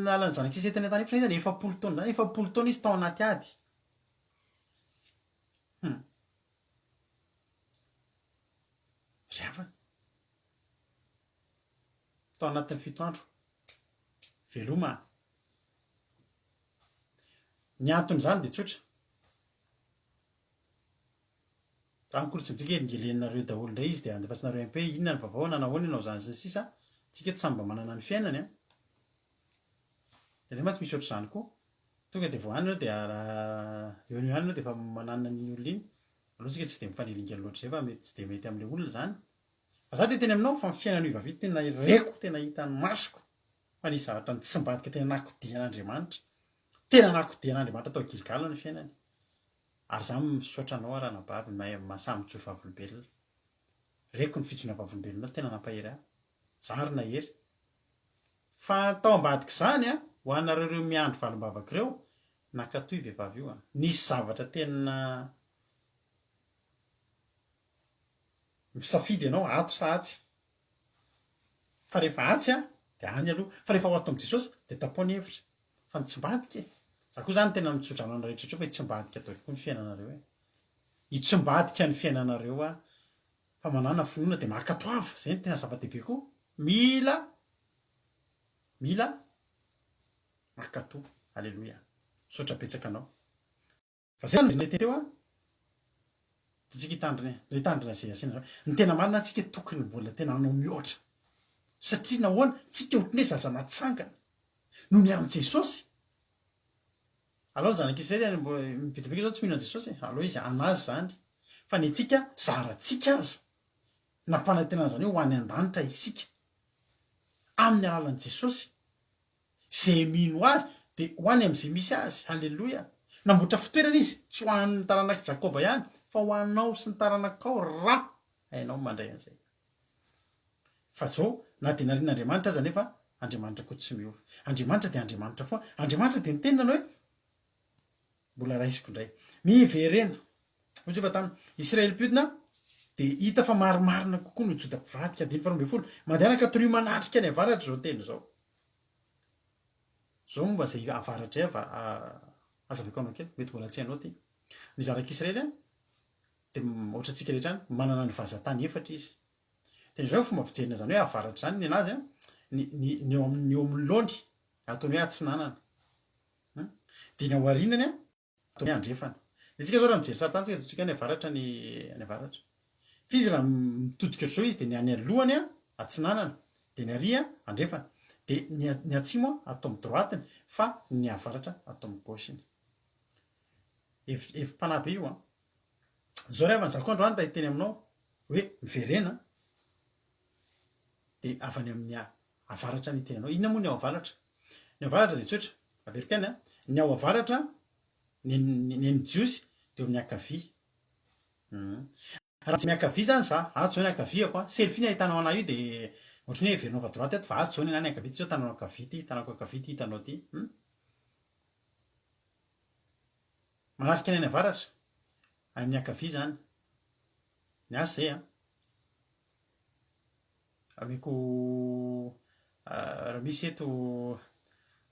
lalan'ny zanak'Israely tany an-tany efitra zany 40 taona zany, 40 taona izy tao anaty ady. Hum. Ry havana. Tao anatin'ny fito andro. Veloma. Ny anton'izany dia tsotra. Zany akory tsy midika hoe elingelenareo daholo indray izy dia andefasinareo MP inona ny vaovao nanahoana ianao zany sy ny sisa Tsika eto samy mba manana ny fiainany an. Indraindray mantsy misy ohatr'izany koa. Tonga dia vao any ianao dia eo no eo any ianao dia efa mananina an'iny olona iny. Aloha tsika tsy dia mifanelingelina loatra izay fa mety tsy dia mety amin'ilay olona izany. Fa za dia teny aminao fa ny fiainan'io vavy io tena reko, tena hitan'ny masoko fa nisy zavatra nitsimbadika tena nakodian'Andriamanitra. Tena nakodian'Andriamanitra tao Gilgala ny fiainany. Ary za misaotra anao ranabavy mahay mahasahy mijoro vavolombelona. Reko ny fijoroana vavolombelonao tena nampahery ahy. Za ary nahery. Fa tao ambadik'izany an, ho anareo ireo miandry valim-bavaka ireo, nankatoa io vehivavy io an. Nisy zavatra tena misafidy ianao ato sa atsy. Fa rehefa atsy an, dia any aloha. Fa rehefa ho ato amin'i Jesosy, dia tapoha ny hevitra. Fa nitsimbadika e. Za koa zany tena mitsodrano anareo rehetra fa hitsimbadika daholo koa ny fiainanareo e. Hitsimbadika ny fiainanareo a. Fa manàna finoana dia mankatoava, zay no tena zava-dehibe koa. Mila, mila mankatoa. Aleloia. Misaotra betsaka anao. Fa zay zany teo a, tsika hitandrina e, hitandrina zay asiana zany. Ny tena marina tsika tokony mbola tena hanao mihoatra. Satria nahoana? Tsika ohatran'ny hoe zaza natsangana noho ny amin'i Jesosy. Alao ny zanak'Israely any mbo be dia be zao tsy mino an'i Jesosy e, alao izy anazy zany. Fa ny antsika zarantsika aza nampanantenana zany hoe ho any an-danitra isika amin'ny alalan'i Jesosy. Izay mino Azy dia ho any amin'izay misy azy. Haleloia! Namboatra fitoerana Izy, tsy ho an'ny taranak'i Jakoba ihany, fa ho anao sy ny taranakao raha hainao ny mandray an'izay. Fa izao, na dia narian'Andriamanitra aza anefa, Andriamanitra koa tsy miova. Andriamanitra dia Andriamanitra foana. Andriamanitra dia niteny nanao hoe, Mbola raisiko indray. Miverena. Hoy Jehovah taminy, Israely mpiodina dia hita fa marimarina kokoa noho Joda mpivadika. Andininy faharoa ambinifolo. Mandehana ka torio manatrika any avaratra izao teny izao. Izao momba izay avaratra izay hazavaiko anao kely, mety mbola tsy hainao ity. Ny zanak'Israely dia ohatrantsika rehetra any, manana ny vazan-tany efatra izy. Dia izao ny fomba fijeriny an'izany hoe avaratra izany ny anazy, ny, ny, ny eo amin'ny, ny eo amin'ny laony ataony hoe atsinanana. Dia ny ao aorianany Ataony hoe andrefana. Ny antsika zao raha mijery saritany tsika ataontsika any avaratra ny any avaratra. Fa izy raha mitodika ohatr'izao izy dia ny any alohany atsinanana, dia ny ary andrefana. Dia ny ny atsimo atao amin'ny droite-ny fa ny avaratra atao amin'ny gauche-ny. Hevi- hevi-panahy be io an. Zao ry havana, za koa androany raha hiteny aminao hoe miverena dia avy any amin'ny avaratra ny tenanao. Inona moa ny ao avaratra? Ny ao avaratra dia tsotra, averiko ihany an, ny ao avaratra, ny ny ny an'ny Jiosy dia eo amin'ny ankavia. Hum. Raha amin'ny ankavia izany za, ato izao ny ankaviako an, selfie ny ahitanao anah io dia ohatran'ny hoe heverinao fa droite ato fa ato izao ny anah ny ankavia, ity izao tananao ankavia ity, tanako ankavia ity hitanao ity. Hum. Manatrika ny any avaratra, any amin'ny ankavia izany. Ny azy izay an. Ameko raha misy eto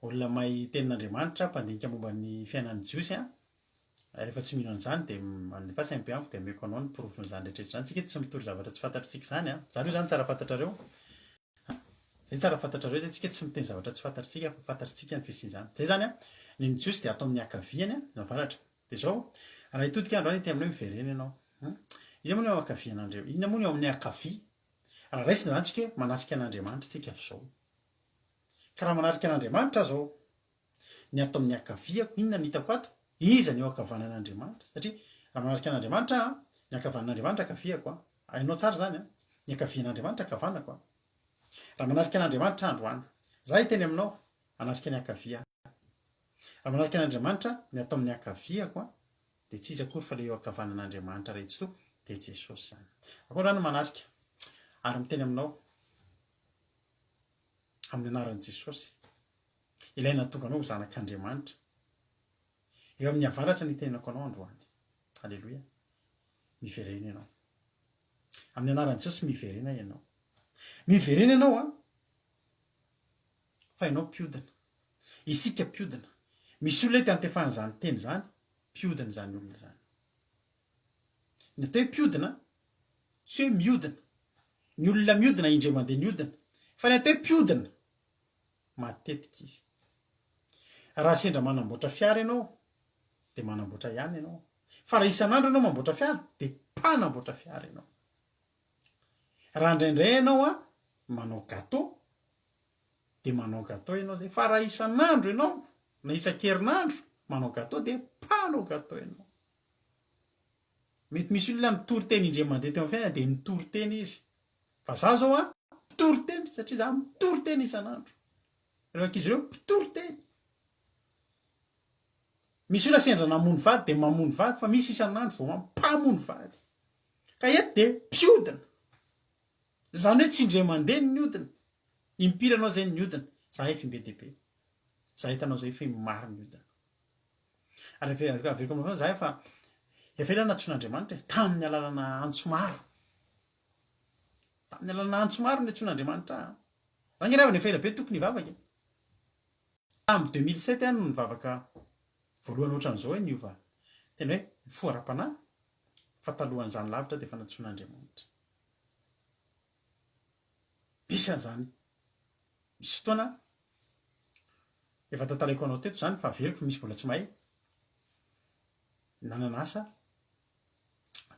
olona mahay tenin'Andriamanitra, mpandinika momba ny fiainan'ny Jiosy an, rehefa tsy mino an'izany dia alefaso MP amiko dia ameko anao ny porofon'izany rehetra rehetra izany. Tsika eto tsy mitory zavatra tsy fantatritsika izany an. Izany aloha izany tsara fantatrareo. Izay tsara fantatrareo izay, tsika tsy miteny zavatra tsy fantatritsika fa fantatritsika ny fisian'izany. Izay izany an, ny ny Jiosy dia ato amin'ny ankaviany an, ny avaratra. Dia izao, raha hitodika androany ety aminao miverena ianao. Iza moa ny eo ankavian'Andriamanitra? Inona moa ny eo amin'ny ankavia? Raha raisina izany tsika hoe manatrika an'Andriamanitra tsika zao. Ka raha manatrika an'Andriamanitra aho zao, ny ato amin'ny ankaviako, inona no hitako ato? Iza ny eo ankavanan'Andriamanitra? Satria raha manatrika an'Andriamanitra aho, ny ankavanan'Andriamanitra ankaviako an. Hainao tsara izany an. Ny ankavian'Andriamanitra ankavanako an. Raha manatrika an'Andriamanitra androany, za hiteny aminao, hanatrika ny ankavia aho. Raha manatrika an'Andriamanitra, ny atao amin'ny ankaviako an, dia tsy iza akory fa ilay eo ankavanan'Andriamanitra Ray Tsitoha, dia Jesosy izany. Akory aho no manatrika ary miteny aminao amin'ny anaran'i Jesosy, ilay nahatonga anao ho zanak'Andriamanitra. Eo amin'ny avaratra ny hitenenako anao androany. Aleloia. Miverena ianao. Amin'ny anaran'i Jesosy miverena ianao. Miverena ianao an. Fa ianao mpiodina. Isika mpiodina. Misy olona eto antefan'izany teny izany, mpiodina izany olona izany. Ny atao hoe mpiodina, tsy hoe miodina. Ny olona miodina indray mandeha niodina. Fa ny atao hoe mpiodina, matetika izy. Raha sendra manamboatra fiara ianao, dia manamboatra ihany ianao. Fa raha isan'andro ianao mamboatra fiara, dia mpanamboatra fiara ianao. Raha indraindray ianao an, manao gâteau, dia manao gâteau ianao zay. Fa raha isan'andro ianao, na isan-kerinandro manao gâteau, dia mpanao gâteau ianao. Mety misy olona mitory teny indray mandeha teo amin'ny fiainana dia nitory teny izy. Fa za zao an, mpitory teny satria za mitory teny isan'andro. Ireo ankizy ireo mpitory teny. Misy olona sendra namono vady dia mamono vady fa misy isan'andro vao mpamono vady. Ka eto dia mpiodina. Izany hoe tsy indray mandeha ny niodina. Impiry ianao izay niodina? Za efa imbe dia be. Za hitanao izay efa maro niodina. Ary averiko aminao foana za efa efa ela nantsoin'Andriamanitra e, tamin'ny alalana antso maro. Tamin'ny alalana antso maro niantsoan'Andriamanitra ahy. Za nge ravana efa ela be tokony hivavaka e. Tamin'ny 2007 aho no nivavaka voalohany ohatran'izao hoe niova tena hoe nifoha ara-panahy fa talohan'izany lavitra dia efa nantsoin'Andriamanitra. Misy an'izany. Misy fotoana efa tantaraiko anao teto izany fa averiko misy mbola tsy mahay. Nanana asa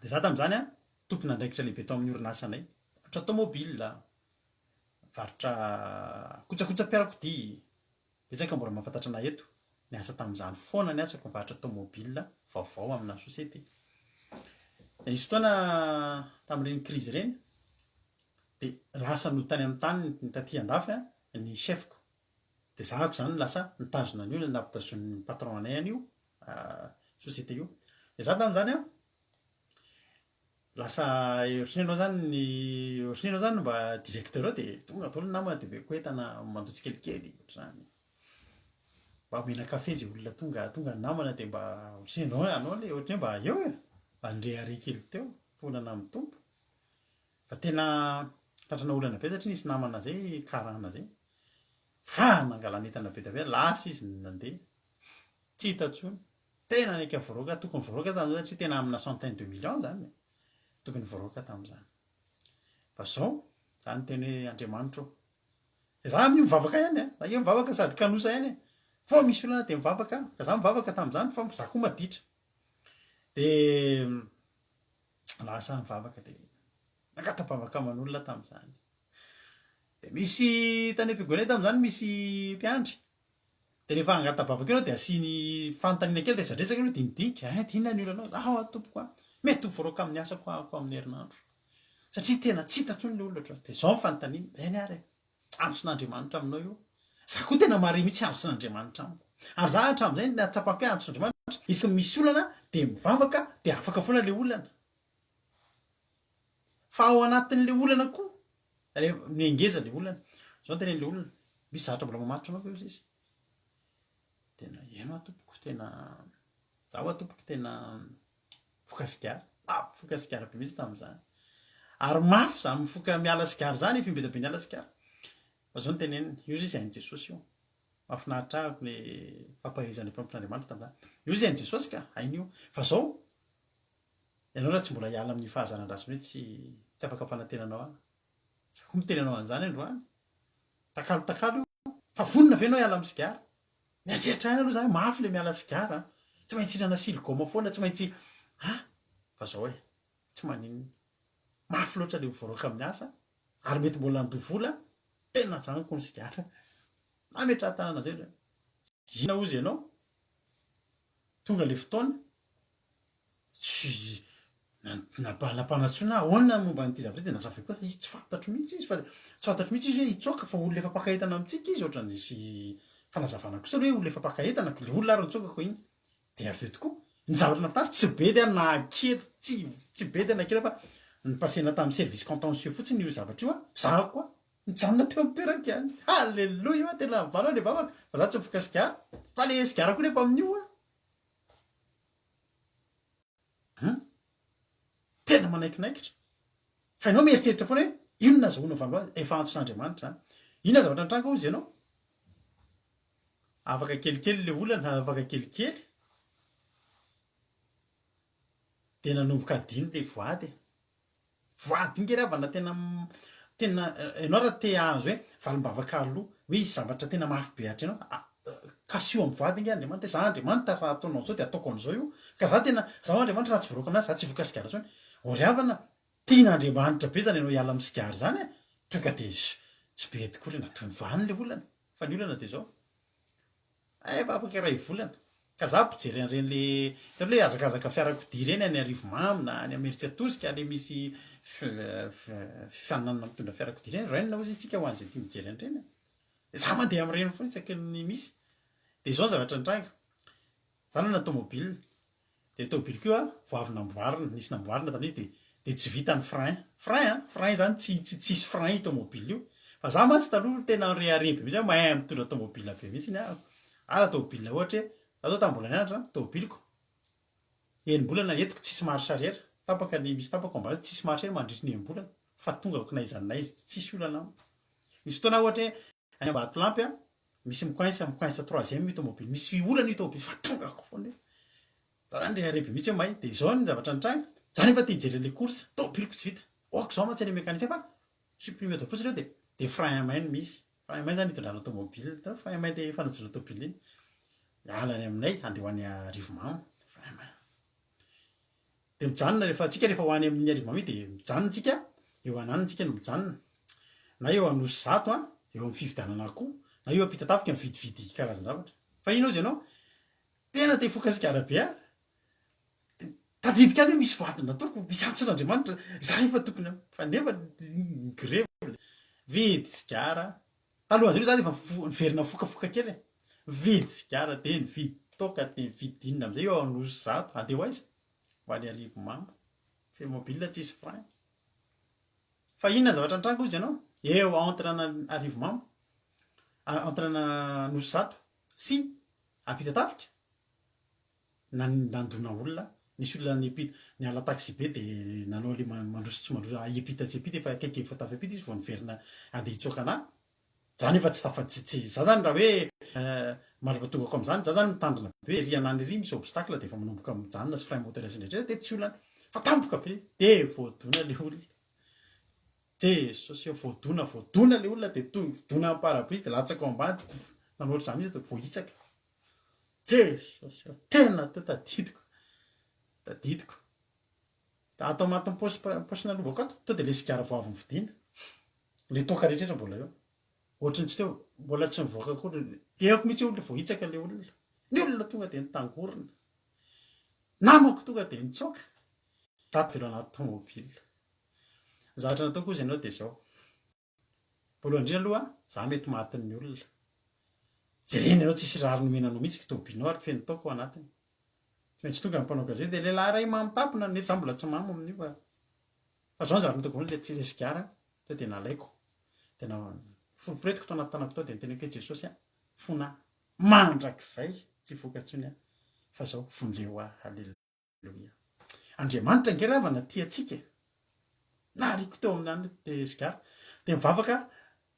Dia za tamin'izany an, tompon'andraikitra lehibe tao amin'ny orinasanay, mpivarotra tomobile, mpivarotra kojakojam-piarakodia, betsaka mbola mahafantatra anay eto, niasa tamin'izany foana ny asako, mivarotra tomobile vaovao amina société. Dia nisy fotoana tamin'ireny crise ireny, dia lasa nody tany amin'ny taniny taty andafy an, ny chef-ko. Dia za ako izany lasa nitazona an'io, nampitazonin'ny patron anay an'io société io. Dia za tamin'izany an, lasa ohatran'ny ianao zany ny ohatran'ny ianao zany mba directeur eo dia tonga daholo ny namana dia omeko entana mandoa tsikelikely ohatr'izany. Mba omena kafe izay olona tonga, tonga ny namana dia mba ohatran'ny ianao ianao ilay ohatran'ny hoe mba eo e, mba nirehareha kely teo, fonana amin'ny Tompo. Fa tena tratrana olana be satria nisy namana zay karana zay fa nangalana entana be dia be, lasa izy nandeha, tsy hita intsony. Tena naika voaroaka, tokony voaroaka tamin'izany satria tena amina centaine de millions zany e, tokony voaroaka tamin'izany. Fa zao, za niteny hoe Andriamanitra ô, za amin'io mivavaka ihany a, za io mivavaka sady kanosa ihany e, vao misy olana dia mivavaka aho, ka za mivavaka tamin'izany fa za koa maditra. Dia lasa nivavaka dia nangata-bavaka aman'olona tamin'izany. Dia misy tany am-piangonana tamin'izany misy mpiandry. Dia rehefa hangata-bavaka eo ianao dia asiany fanontaniana kely, resadresaka aloha, dinidinika, hein, dia inona ny olanao? Zaho aho tompoko a, mety ho voaroaka amin'ny asako aho amin'ny herinandro. Satria tena tsy hita intsony ilay olona ohatran'izao. Dia izao ny fanontaniana, eny ary e, Antson'Andriamanitra aminao io. Za koa tena mahare mihitsy antson'Andriamanitra amiko. Ary za hatramin'izay nahatsapako hoe antson'Andriamanitra, isaky ny misy olana dia mivavaka dia afaka foana ilay olana. Fa ao anatin'ilay olana koa, rehefa mihangeza ilay olana, zao no tenen'ilay olona, misy zavatra mbola mamatotra anao ve hozy izy? Tena eny aho tompoko, tena za ho'a tompoko tena Mifoka sigara. Ah, mifoka sigara be mihitsy tamin'izany. Ary mafy izany mifoka miala sigara izany, efa imbeda be niala sigara. Fa izao no teneniny, io izy hain'i Jesosy io. Mahafinaritra ahy le fampaherezan'ny mpanompon'Andriamanitra tamin'izany. Io izy hain'i Jesosy ka, hainy io. Fa izao, ianao raha tsy mbola hiala amin'io fahazaran-dratsiny hoe tsy tsy afaka hampanantena anao aho. Za koa miteny anao an'izany androany. Takalo takalo io. Fa vonona ve ianao hiala amin'ny sigara? Mieritreritra ihany aloha za hoe mafy le miala sigara an! Tsy maintsy hihinana siligaoma foana, tsy maintsy an! Fa zao e, tsy maninona. Mafy loatra le ho voaroaka amin'ny asa ary mety mbola handoa vola, tena ajanoko ny sigara. Nametraha-tanana zay ndray. Inona hozy ianao? Tonga le fotoana, tsy. Nampanantsoina aho, ahoana ny momba an'ity zavatra ity, dia nazavaiko hoe izy tsy fantatro mihitsy izy fa tsy fantatro mihitsy izy hoe hitsoaka fa olona efa mpaka entana amintsika izy, ohatran'ny nisy fanazavana kosa aloha hoe olona efa mpaka entana, ilay olona ary nitsoaka ko iny. Dia avy eo tokoa, ny zavatra nahafinaritra tsy bedy aho na kely, tsy tsy bedy aho na kely fa ni-passer-na tamin'ny service contentieux fotsiny io zavatra io an, za koa nijanona teo amin'ny toerako ihany, alléluia, tena nivaly aho ilay vavaka, fa za tsy mifoka sigara, fa ilay sigara koa nefa amin'io an. Hum. Tena manaikinaikitra. Fa ianao mieritreritra foana hoe inona azahoana valin-bavaka, efa antson'Andriamanitra izany. Inona zavatra nitranga hozy ianao? Afaka kelikely ilay olana, afaka kelikely. Dia nanomboka adino ilay voady e. Voady nge ry havana tena tena ianao raha te hahazo hoe valim-bavaka aloha hoe hisy zavatra tena mafy be hatrehinao kasiho amin'ny voady nge Andriamanitra hoe za Andriamanitra raha ataonao an'izao dia ataoko an'izao io ka za tena za Andriamanitra raha tsy voaroaka aminazy za tsy hivoka sigara intsony. O ry havana tian'Andriamanitra be zany ianao hiala amin'ny sigara zany e, tonga dia tsy be tokoa re nataony vany le olana fa ny olana dia izao Efa afaka iray volana. Ka za mpijery an'ireny le hitanao le hazakazaka fiarakodia ireny any Arivomamy na any Imerintsiatosika le misy fifaninanana mitondra fiarakodia ireny, run hozy isika ho an'izay tia mijery an'ireny e. Za mandeha amin'ireny foana isaky ny misy. Dia izao ny zavatra nitranga, za nanana tomobile, Dia tôbily koa vao avy namboarina, nisy namboarina tamin'iny dia dia tsy vita ny frein, frein an, frein zany tsy tsy tsisy frein io tômôbila io, fa za mantsy taloha tena nirehareha be mihitsy hoe mahay mitondra tômôbila be mihitsy aho, ary raha tômôbila ohatra hoe, za zao tamin'ny mbola nianatra tômôbiliko enim-bolana entiko tsisy marche arrière, tapaka ny misy tapaka ao ambany tsisy marche arrière mandritry ny enim-bolana fa tongako n'aiza n'aiza tsisy olana amiko, misy fotoana aho ohatra hoe any Ambatolampy an, Misy mi-coince, mi-coince troisième io tomobile, misy olana io tomobile fa tongako foana io. Za zany rehareha be mihitsy hoe may, de izao ny zavatra nitranga, za nefa te hijery an'le course, tomobiliko tsy vita, ok zao mantsy any mécanicien fa supprimer tao fotsiny eo de de frein à main no misy, frein à main zany hitondrana tomobile, hitanao frein à main le fanajana tomobile iny, miala any aminay handeha ho any Arivomamo, frein à main. Dia mijanona rehefa tsika rehefa ho any amin'ny Arivomamy dia mijanona tsika, eo ananona tsika no mijanona, na eo Anosizato an, eo amin'ny fividianana akoho, na eo Ampitatafika mividividy karazan-javatra. Fa ino ozy ianao? Tena te hifoka sigara be aho. Tadidiko ihany hoe misy voady nataoko, misy antson'Andriamanitra, za efa tokony fa nefa ni-grevy le vidy sigara. Talohan'izay aloha za efa niverina nifokafoka kely e. Nividy sigara dia nividy toaka dia nividy inona amin'izay eo Anosizato, handeha ho aiza? Ho any Arivomamo. Fa mobile tsisy frein. Fa inona ny zavatra nitranga hozy ianao? Eo entre an'Arivomamo, entre an'Anosizato sy Ampitatafika, nandona olona, nisy olona niampita, niala taxi-be dia nanao ilay mandroso tsy mandroso, hiampita tsy hiampita, efa akaiky efa tafiampita izy vao niverina handeha hitsoaka anà. Za nefa tsy tafa tsy tsy za zany raha hoe mandra-pahatongako amin'izany za zany mitandrina be ery anany ery misy obstacle dia efa manomboka mijanona sy frein moteur sy ny rehetra dia tsy olana fa tampoka be dia voadona le olona Jesosy ô voadona voadona le olona dia toy voadona amin'ny pare-brise dia latsaka ao ambany nanao ohatr'izany mihitsy dia voahitsaka Jesosy ô tena teo tadidiko tadidiko ato anatin'ny paosy paosina lobako ato to dia le sigara vao avy nividiana Le toaka rehetra mbola eo. Ohatry ny tsy teo, mbola tsy nivoaka akory. Eko mihitsy olona voahitsaka le olona. Ny olona tonga dia nitangorona. Namako tonga dia nitsoaka. Za tavela anaty tomobile. Ny zavatra nataoko hozy ianao dia izao. Voalohany indrindra aloha, za mety matin'ny olona. Jerena ianao tsisy rariny omena anao mihitsy kitobilinao ary feno toaka ao anatiny. Tsy maintsy tonga ny mpanao gazety dia lehilahy iray mamo tampona nefa za mbola tsy mamo amin'io fa Fa zao ny zavatra nataoko voalohany le tsy le sigara teo de nalaiko de na foriporetiko tao anaty tanako tao de niteneniko hoe Jesosy a fona mandrakizay tsy hivoaka intsony aho fa zao vonjeo ahy haleloia Andriamanitra ange ry havana tia antsika e nariko teo amin'ny any de sigara de mivavaka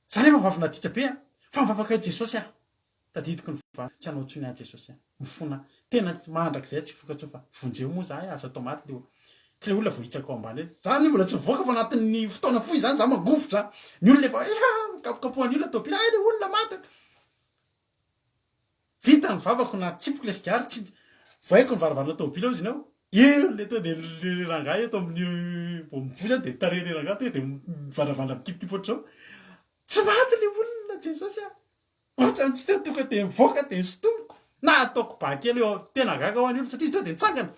za nefa vavy naditra be a fa mivavaka hoe Jesosy a Tadidiko ny vavaka, tsy hanao intsony aho Jesosy a! Mifona tena mandrakizay aho tsy hifoka intsony fa vonjeo moa za e, aza atao maty le olona. K'le olona voahitsaka ao ambany hoe, za anie mbola tsy nivoaka fa anatin'ny fotoana fohy zany za mangovitra, ny olona efa hoe kapokapohan'ny olona tôbily, hay le olona maty. Vita ny vavako natsipiko le sigara, tsy vohaiko ny varavarana tôbily hozy ianao, eo le tonga de le rangahy eto amin'ny vao mivoy zany de tarehin'le rangahy tonga de mivandravandrana mikipokipy ohatr'izao, tsy maty le olona Jesosy a! Ohatrany tsy teo tonga dia mivoaka dia sintomiko na ataoko ba kely eo tena gaga ho an'ny olona satria izy tonga dia nitsangana.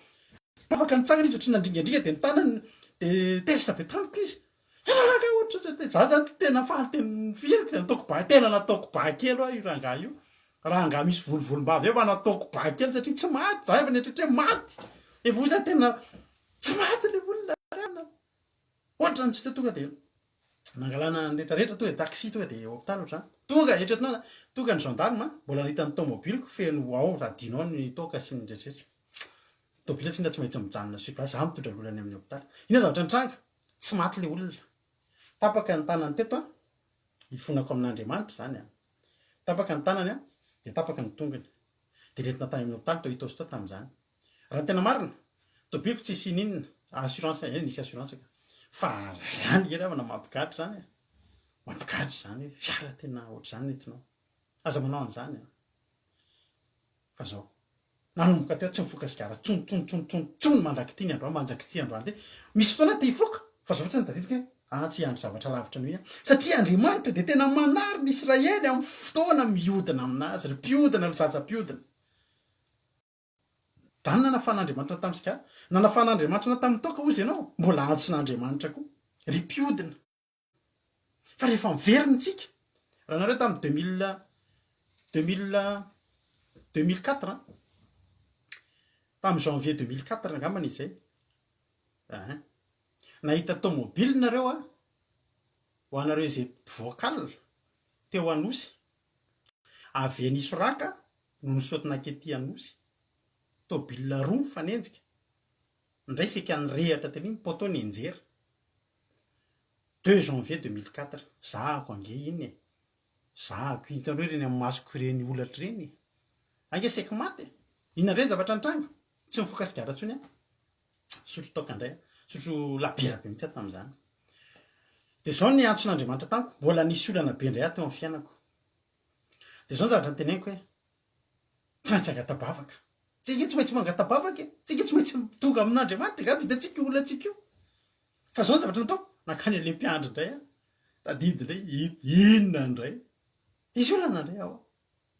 Afaka nitsangana izy ohatran'ny nandringandringa dia ny tanany dia tezitra be tamiko izy. Ianao rangahy ohatran'izao dia za zany tena faly tena nifiriko dia nataoko ba tena nataoko ba kely hoa io rangahy io. Rangahy misy volovolom-bava eo fa nataoko ba kely satria tsy maty za efa nieritreritra hoe maty. Efa hoy za tena tsy maty ilay olona ry anona. Ohatran'ny tsy teo tonga dia nangalana ny rehetra rehetra tonga dia taxi tonga dia hopitaly ohatr'izany. Tonga eritreretinao zany, tonga ny gendarme mbola nahita ny tomobiliko feno ao adino ao ny toaka sy ny rehetra rehetra. Tôbila tsinona tsy maintsy mijanona sur place, za mitondra ny olona any amin'ny hopitaly. Inona zavatra nitranga? Tsy maty ilay olona. Tapaka ny tanany teto an, ifonako amin'Andriamanitra izany an. Tapaka ny tanany an, dia tapaka ny tongony. Dia nentina tany amin'ny hopitaly tao Itaosy tao tamin'izany. Raha ny tena marina, tôbiliko tsisy ininona, assurance, eny nisy assurance ka. Fa izany nge ry havana mampigadra izany e. Mampigadra izany hoe fiara tena ohatr'izany nentinao. Aza manao an'izany an. Fa zao. Nanomboka teo tsy nifoka sigara tsony tsony tsony tsony tsony mandrak'ity ny androany manjak'ity androany ity. Misy fotoana aho te hifoka fa zao fotsiny tadidiko hoe ah tsy hiandry zavatra lavitra noho iny aho. Satria Andriamanitra dia tena manary ny Israely amin'ny fotoana mihodina aminazy, ry mpihodina ry zaza mpihodina. Zany nanafahan'Andriamanitra tamin'ny sigara, nanafahan'Andriamanitra na tamin'ny toaka hozy ianao, mbola antson'Andriamanitra koa, ry mpihodina. Fa rehefa miverina isika, raha nareo tamin'ny 2000, 2000, 2004, tamin'ny janvier 2004 angambany izay, ein, nahita tomobile nareo an, ho anareo izay mpivoaka alina, teo Anosy, avy eny Isoraka no nisaoty nankety Anosy, tobile roa mifanenjika, indray saika nirehatra tery ny poteau nianjera. Deux janvier 2004, zahako ange iny e! Zahako iny, hitanareo ireny amin'ny masoko ireny holatra ireny e! Ange saiky maty e! Inona indray ny zavatra nitranga? Tsy nifoka sigara intsony aho, nisotro toaka indray aho, nisotro labiera be mihitsy aho tamin'izany. Dia izao ny antson'Andriamanitra tamiko, mbola nisy olana be indray aho teo amin'ny fiainako. Dia izao ny zavatra noteneniko hoe, Tsy maintsy angata-bavaka. Tsika tsy maintsy mangata-bavaka e! Tsika tsy maintsy tonga amin'Andriamanitra, angaha vitantsika io olantsika io? Fa zao ny zavatra natao, nankany an'ilay mpiandry indray aho, tadidy indray, inona indray? Nisy olana indray aho.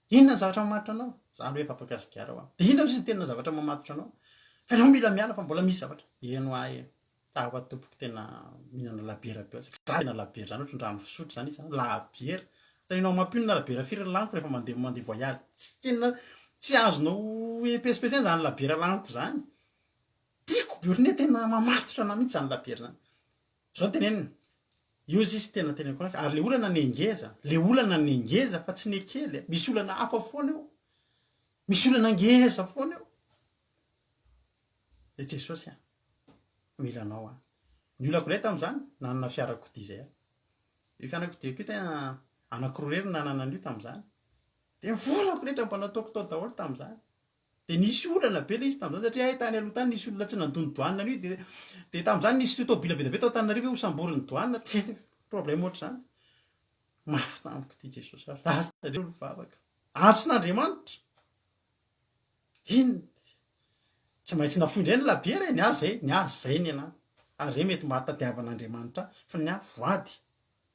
Inona ny zavatra mamatotra anao? Za aloha efa afaka sigara hoa. Dia inona ozy ny tena zavatra mamatotra anao? Fa ianao mila miala fa mbola misy zavatra. Eny hoa e. Za hoa tompoko tena mihinana labiera be za tena labiera zany ohatry ny rano fisotro zany izy an, labiera. Hitanao mampionona labiera firy ny laniko rehefa mandeha mandeha voyage. Tsy tena tsy azonao epesipesena zany labiera laniko zany. Tiako be ohatran'ny hoe tena mamatotra anah mihitsy zany labiera zany. Zao no tenenina, io izy izy tena teneniko anah, ary le olana ny ngeza, le olana ny ngeza fa tsy ny kely e, misy olana hafa foana eo, misy olana ngeza foana eo. Ry Jesosy a, mila anao aho. Ny olako indray tamin'izany, nanana fiarakodia izay aho. Io fiarakodia io tena anankiroa irery no nanana an'io tamin'izany. Dia ny volako rehetra mba nataoko tao daholo tamin'izany. Dia nisy olana be ilay izy tamin'izany satria hay tany aloha tany nisy olona tsy nandoa ny douane an'io dia dia tamin'izany nisy tôbila be dia be tao Antananarivo hoe hosamborin'ny douane, tsy problème ohatr'izany. Mafy tamiko ity Jesosy a, lasa aleo nivavaka. Antson'Andriamanitra. Inona? Tsy maintsy nafoy indray ny labiera e, ny ahy zay, ny ahy zay ny anahy. Ary zay mety mba tadiavan'Andriamanitra ahy, fa ny ahy voady.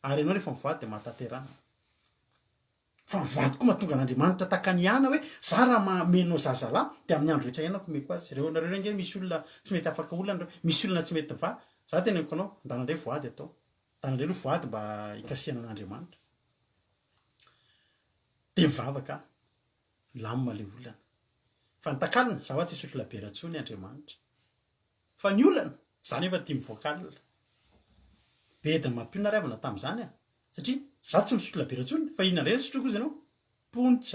Ary ianao rehefa mivoady dia mahatanterahana. Fa ny voady koa mahatonga an'Andriamanitra tahaka an'i Ana hoe za raha mamenao zazalahy dia amin'ny andro rehetra iainako omeko azy. Ireo nareo ireo ange misy olona tsy mety afaka olana ireo, misy olona tsy mety mivaha. Za teneniko anao, ndana indray voady atao. Ndana indray aloha voady mba hikasihana an'Andriamanitra. Dia mivavaka aho. Milamina ilay olana. Fa ny takalony, za hoa tsy hisotro labiera intsony Andriamanitra. Fa ny olana, za nefa tia mivoaka alina. Bedy mampionona ry havana tamin'izany a! Satria za tsy misotro labiera intsony, fa inona indray no sotroiko hozy ianao? Punch,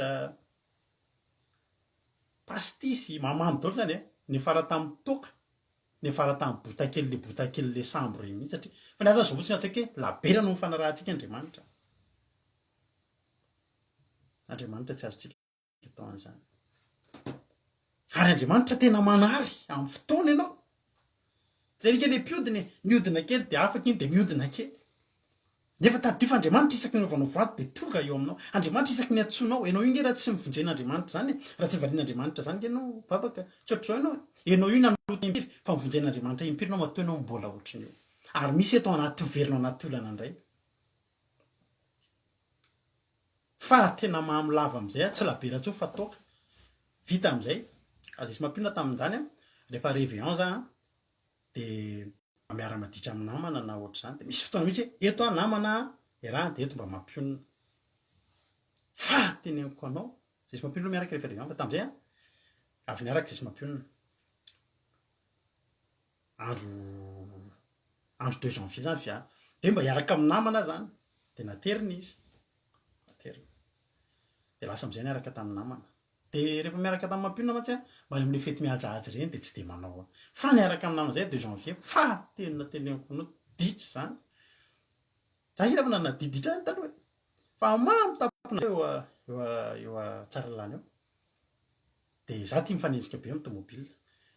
pastis, mahamamo daholo izany e! Niafara tamin'ny toaka, niafara tamin'ny botakely le botakely le sambo ireny mihitsy satria, fa ny ahy zany izao fotsiny an-tsaiko hoe labiera no nifanarahantsika Andriamanitra. Andriamanitra tsy azontsika atao an'izany. Ary Andriamanitra tena manary amin'ny fotoana ianao. Zay rika le mpiodina e, miodina kely dia afaka iny dia miodina kely. Nefa tadidio fa Andriamanitra isaky ny anaovanao voady dia tonga eo aminao. Andriamanitra isaky ny antsoinao, ianao io nge raha tsy nivonjen'Andriamanitra zany e, raha tsy nivalian'Andriamanitra zany nge ianao vavaka, tsy ohatr'izao ianao e. Ianao io nanota impiry fa nivonjen'Andriamanitra impiry ianao matoa ianao mbola ohatran'io. Ary misy eto anaty miverina ao anaty olana indray. Fa tena mamo lava amizay aho, tsy labiera intsony fa toaka. Vita amizay, aza hisy mampionona tamin'izany an. Rehefa réveillon za an, dia mba miara-maditra amin'ny namana na ohatr'izany, dia misy fotoana mihitsy hoe eto aho namana a, iarahana dia eto mba mampionona. Fa teneniko anao, zay sy mampionona aloha miaraka rehefa réveillon, fa tamin'izay an, avy niaraka zay sy mampionona. Andro andro deux janvier zany via, dia mba hiaraka amin'ny namana aho zany, dia naterina izy, naterina. Dia lasa amin'izay niaraka tamin'ny namana. Dia rehefa miaraka tamin'ny mampionona mantsy aho, mba any amin'ilay fety mihajahaja ireny dia tsy dia manao. Fa niaraka amin'ny namana izay deux janvier, fa tena teneniko anao ditra izany. Za hira fa nanana ditra ihany taloha e. Fa mamo tampona eo eo eo Tsaralalàna eo. Dia za tia mifanenjika be amin'ny tomobile.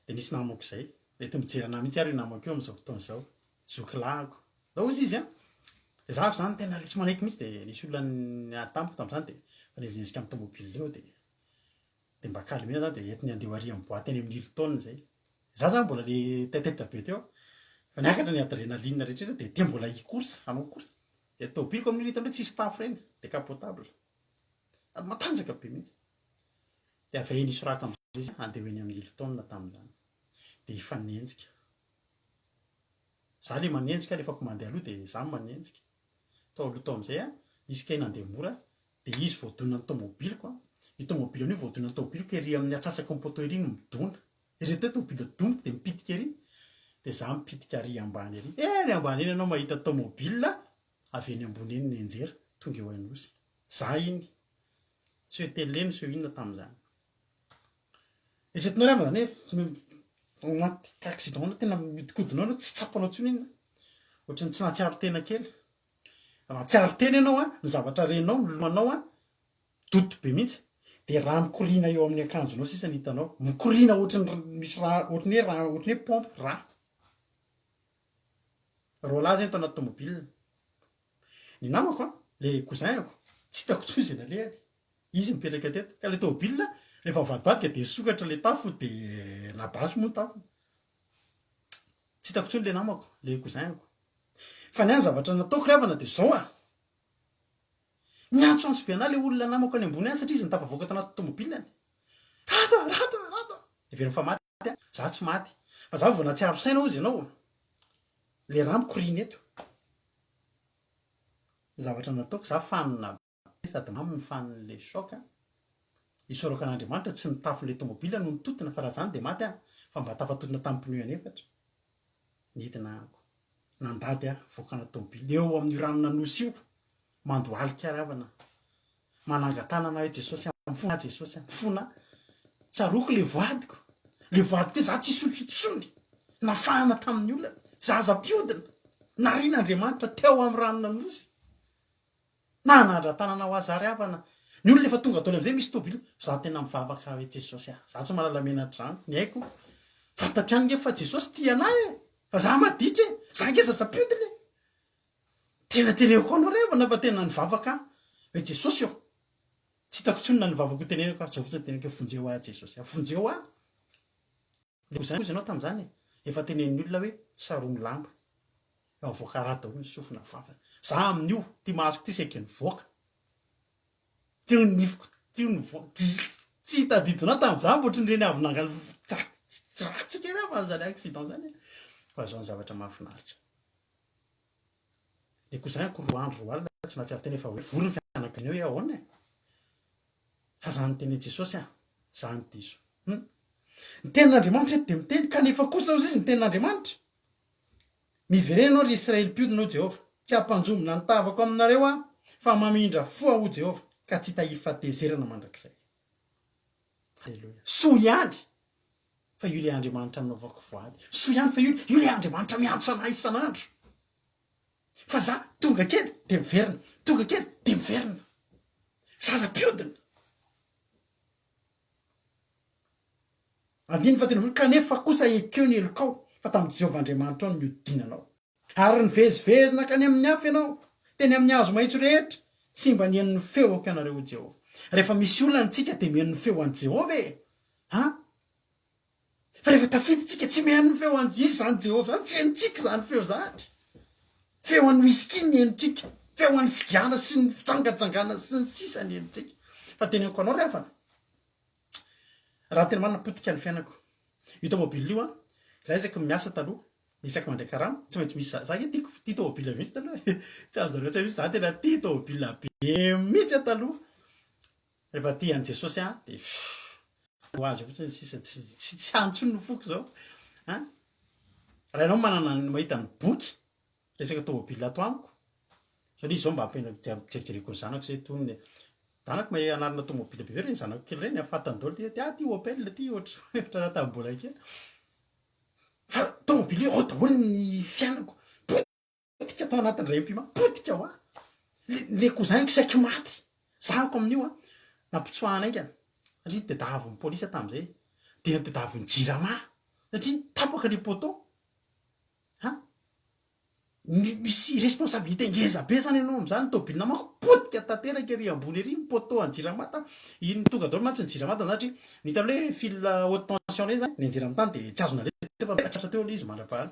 Dia nisy namako izay, mety mijery anah mihitsy ary io namako io amin'izao fotoana izao, zoky lahiko. Zao hozy izy an! Dia za avy izany tena le tsy manaiky mihitsy dia nisy olona niady tamiko tamin'izany dia nifanezinezika amin'ny tomobile eo dia dia mba calmer zany dia entiny handeha ho ary amin'ny boite eny amin'ny Hilton izay. Za zany mbola le taitaitra be teo fa niakatra ny adrénaline rehetra rehetra dia te mbola hi-course, hanao course. Dia tomobiliko amin'io hitanao hoe tsisy tafo ireny, décapotable. Sady matanjaka be mihitsy. Dia avy eny Isoraka amin'izay izy handeha ho eny amin'ny Hilton tamin'izany. Dia hifanenjika. Za le manenjika alefako mandeha aloha dia za manenjika. Tao aloha tao amin'izay an, nisy kay nandeha mora dia izy voadona ny tomobiliko an. Io tomobile io voadona ny tomobiliko ery amin'ny atsasaky ny poteau ery no midona. Ery teo tomobile domiko dia mipitika ery. Dia za mipitika ary ambany ery. Ery ambany eny ianao mahita tomobile avy eny ambony eny nianjera tonga eo Anosy. Za iny. Tsy hoe télé no seho inona tamin'izany. Eritreretinao angamba zany hoe ao anaty accident anao tena mihodinkodina ao anao tsy tsapanao intsony inona. Ohatran'ny tsy nahatsiaro tena kely. Raha mahatsiaro tena ianao an, ny zavatra renao, ny lohanao an, doto be mihitsy. Dia rà mikoriana eo amin'ny akanjonao sisa no hitanao. Mikoriana ohatran'ny misy rà, ohatran'ny hoe rà, ohatran'ny hoe pompe, rà. Roalahy zay no tao anaty tomobile. Ny namako an, le cousin-ko, tsy hitako intsony izay nalehany. Izy nipetraka teto. Ka le tômôbila rehefa mivadibadika dia nisokatra le tafo dia labasy moa tafo. Tsy hitako intsony le namako, le cousin-ko. Fa ny ahy ny zavatra nataoko ry havana dia zao a! Miantsoantso be anah le olona namako any ambony any satria izy no tafavoaka tao anaty tômôbilany. Rato a! Rato a! Rato a! Heveriny fa maty aho. Za tsy maty. Fa za vao nahatsiaro saina hozy ianao. Le rà mikoriana eto. Ny zavatra nataoko, za fanina be sady mamo ny fanin'le choc a! Isaorako an'Andriamanitra tsy ny tafon'le tomobile no nitotona fa raha zany de maty aho fa mba tafatotona tamin'ny pneu an'efatra. Nidina aho, nandady aho, voaka anaty tomobile eo amin'io ranon'Anosy io, mandohalika ravana, manangan-tanana hoe Jesosy a, mifona aho Jesosy a, mifona aho, tsaroako le voadiko, le voadiko hoe za tsy hisotro intsony, nafahana tamin'ny olana, zaza mpiodina, narian'Andriamanitra teo amin'ny ranon'Anosy. Nanandra-tanana ho azy ary havana. Ny olona efa tonga daholo amizay misy tobile. Za tena mivavaka hoe Jesosy ah, za tsy mahalala menatra zany, ny haiko fantatro ihany nge fa Jesosy tia anah e, fa za maditra e, za nge zaza mpiodina e. Tena teneniko anao ry havana fa tena nivavaka aho hoe Jesosy ô, tsy hitako intsony na ny vavaka ho teneniko aho, zao fotsiny teneniko hoe vonjeo aho Jesosy ah, vonjeo aho. Le cousin hozy ianao tamin'izany e, efa tenenin'ny olona hoe saromy lamba, efa mivoaka rà daholo ny sofina, vava, za amin'io, ty masoko ty saika nivoaka, teo ny nifiko teo nivoaka, tsy tadidinao tamin'izany fa ohatran'ireny avy nangal ratsy kely aho fa zany accident zany e, fa zao ny zavatra mahafinaritra, le cousin-ko roa andro roa alina tsy nahatsiaro tena efa hoe vory ny fianakaviana hoe ahoana e. Fa zany tenin'i Jesosy an, zany diso. Hum. Ny tenin'Andriamanitra eto dia miteny, kanefa kosa hozy izy ny tenin'Andriamanitra. Miverena ianao ry Israely mpiodina hoy Jehovah, tsy hampanjombona ny tavako aminareo aho, fa mamindra fo aho hoy Jehovah, ka tsy hitahiry fahatezerana mandrakizay. Haleloia. Soa ihany fa io ilay Andriamanitra nanaovako voady. Soa ihany fa io io ilay Andriamanitra miantso anay isan'andro. Fa za tonga kely de miverina, tonga kely de miverina. Zaza mpiodina. Andininy fahatelo ambin'ny folo, Kanefa kosa ekeo ny helokao, fa tamin'i Jehovah Andriamanitrao no niodinanao. Ary nivezivezy nankany amin'ny hafa ianao, teny amin'ny hazo maitso rehetra, tsy mba nihaino ny feoko ianareo, hoy Jehovah. Rehefa misy olana isika dia mihaino ny feo an'i Jehovah e! An? Fa rehefa tafita tsika tsy mihaino ny feo an'i iza izany Jehovah izany, tsy henontsika izany feo izany. Feo an'i whisky ny henontsika, feo an'ny sigara sy ny fijangajangana sy ny sisa ny henontsika. Fa teneniko anao ry havana, raha tena marina potika ny fiainako. Io tomobile io an, za isaky ny miasa taloha, isaky mandray karama, tsy maintsy misy, za nge tiako, tia tomobile mihitsy taloha e, tsy azonareo an-tsaina mihitsy, za tena tia tomobile be mihitsy aho taloha. Rehefa tia an'i Jesosy aho dia ho azy fotsiny sisa, tsy tsy tsy any intsony ny foko izao an. Raha ianao manana ny mahita ny boky resaka tomobile ato amiko, zao le izy zao mba ampiana jerijereko ny zanako zay tony zanako mahay anarana tomobile be reny zanako kely reny fantany daholo ty ah ty Opel ty ohatry ohatry raha tamin'ny mbola kely. Fa tomobile io ao daholo ny fiainako. Potika tao anatin'ny ray mpima, potika hoa. Le le cousin-ko saiky maty. Zahako amin'io an, nampitsoahana haingana satria tediavin'ny polisy aho tamin'izay, dia notediavin'ny jirama satria tapaka le poteau. Han! Misy responsabilité ngeza be zany ianao amin'izany, tôbila manko potika tanteraka ery ambony ery ny poteau an'ny jirama ta, iny tonga daholo mantsy ny jirama tamin'izany satria ny hitanao hoe fil haute tension ireny zany nianjera amin'ny tany dia tsy azo naleha teo fa mipetraka teo ilay izy mandra-paha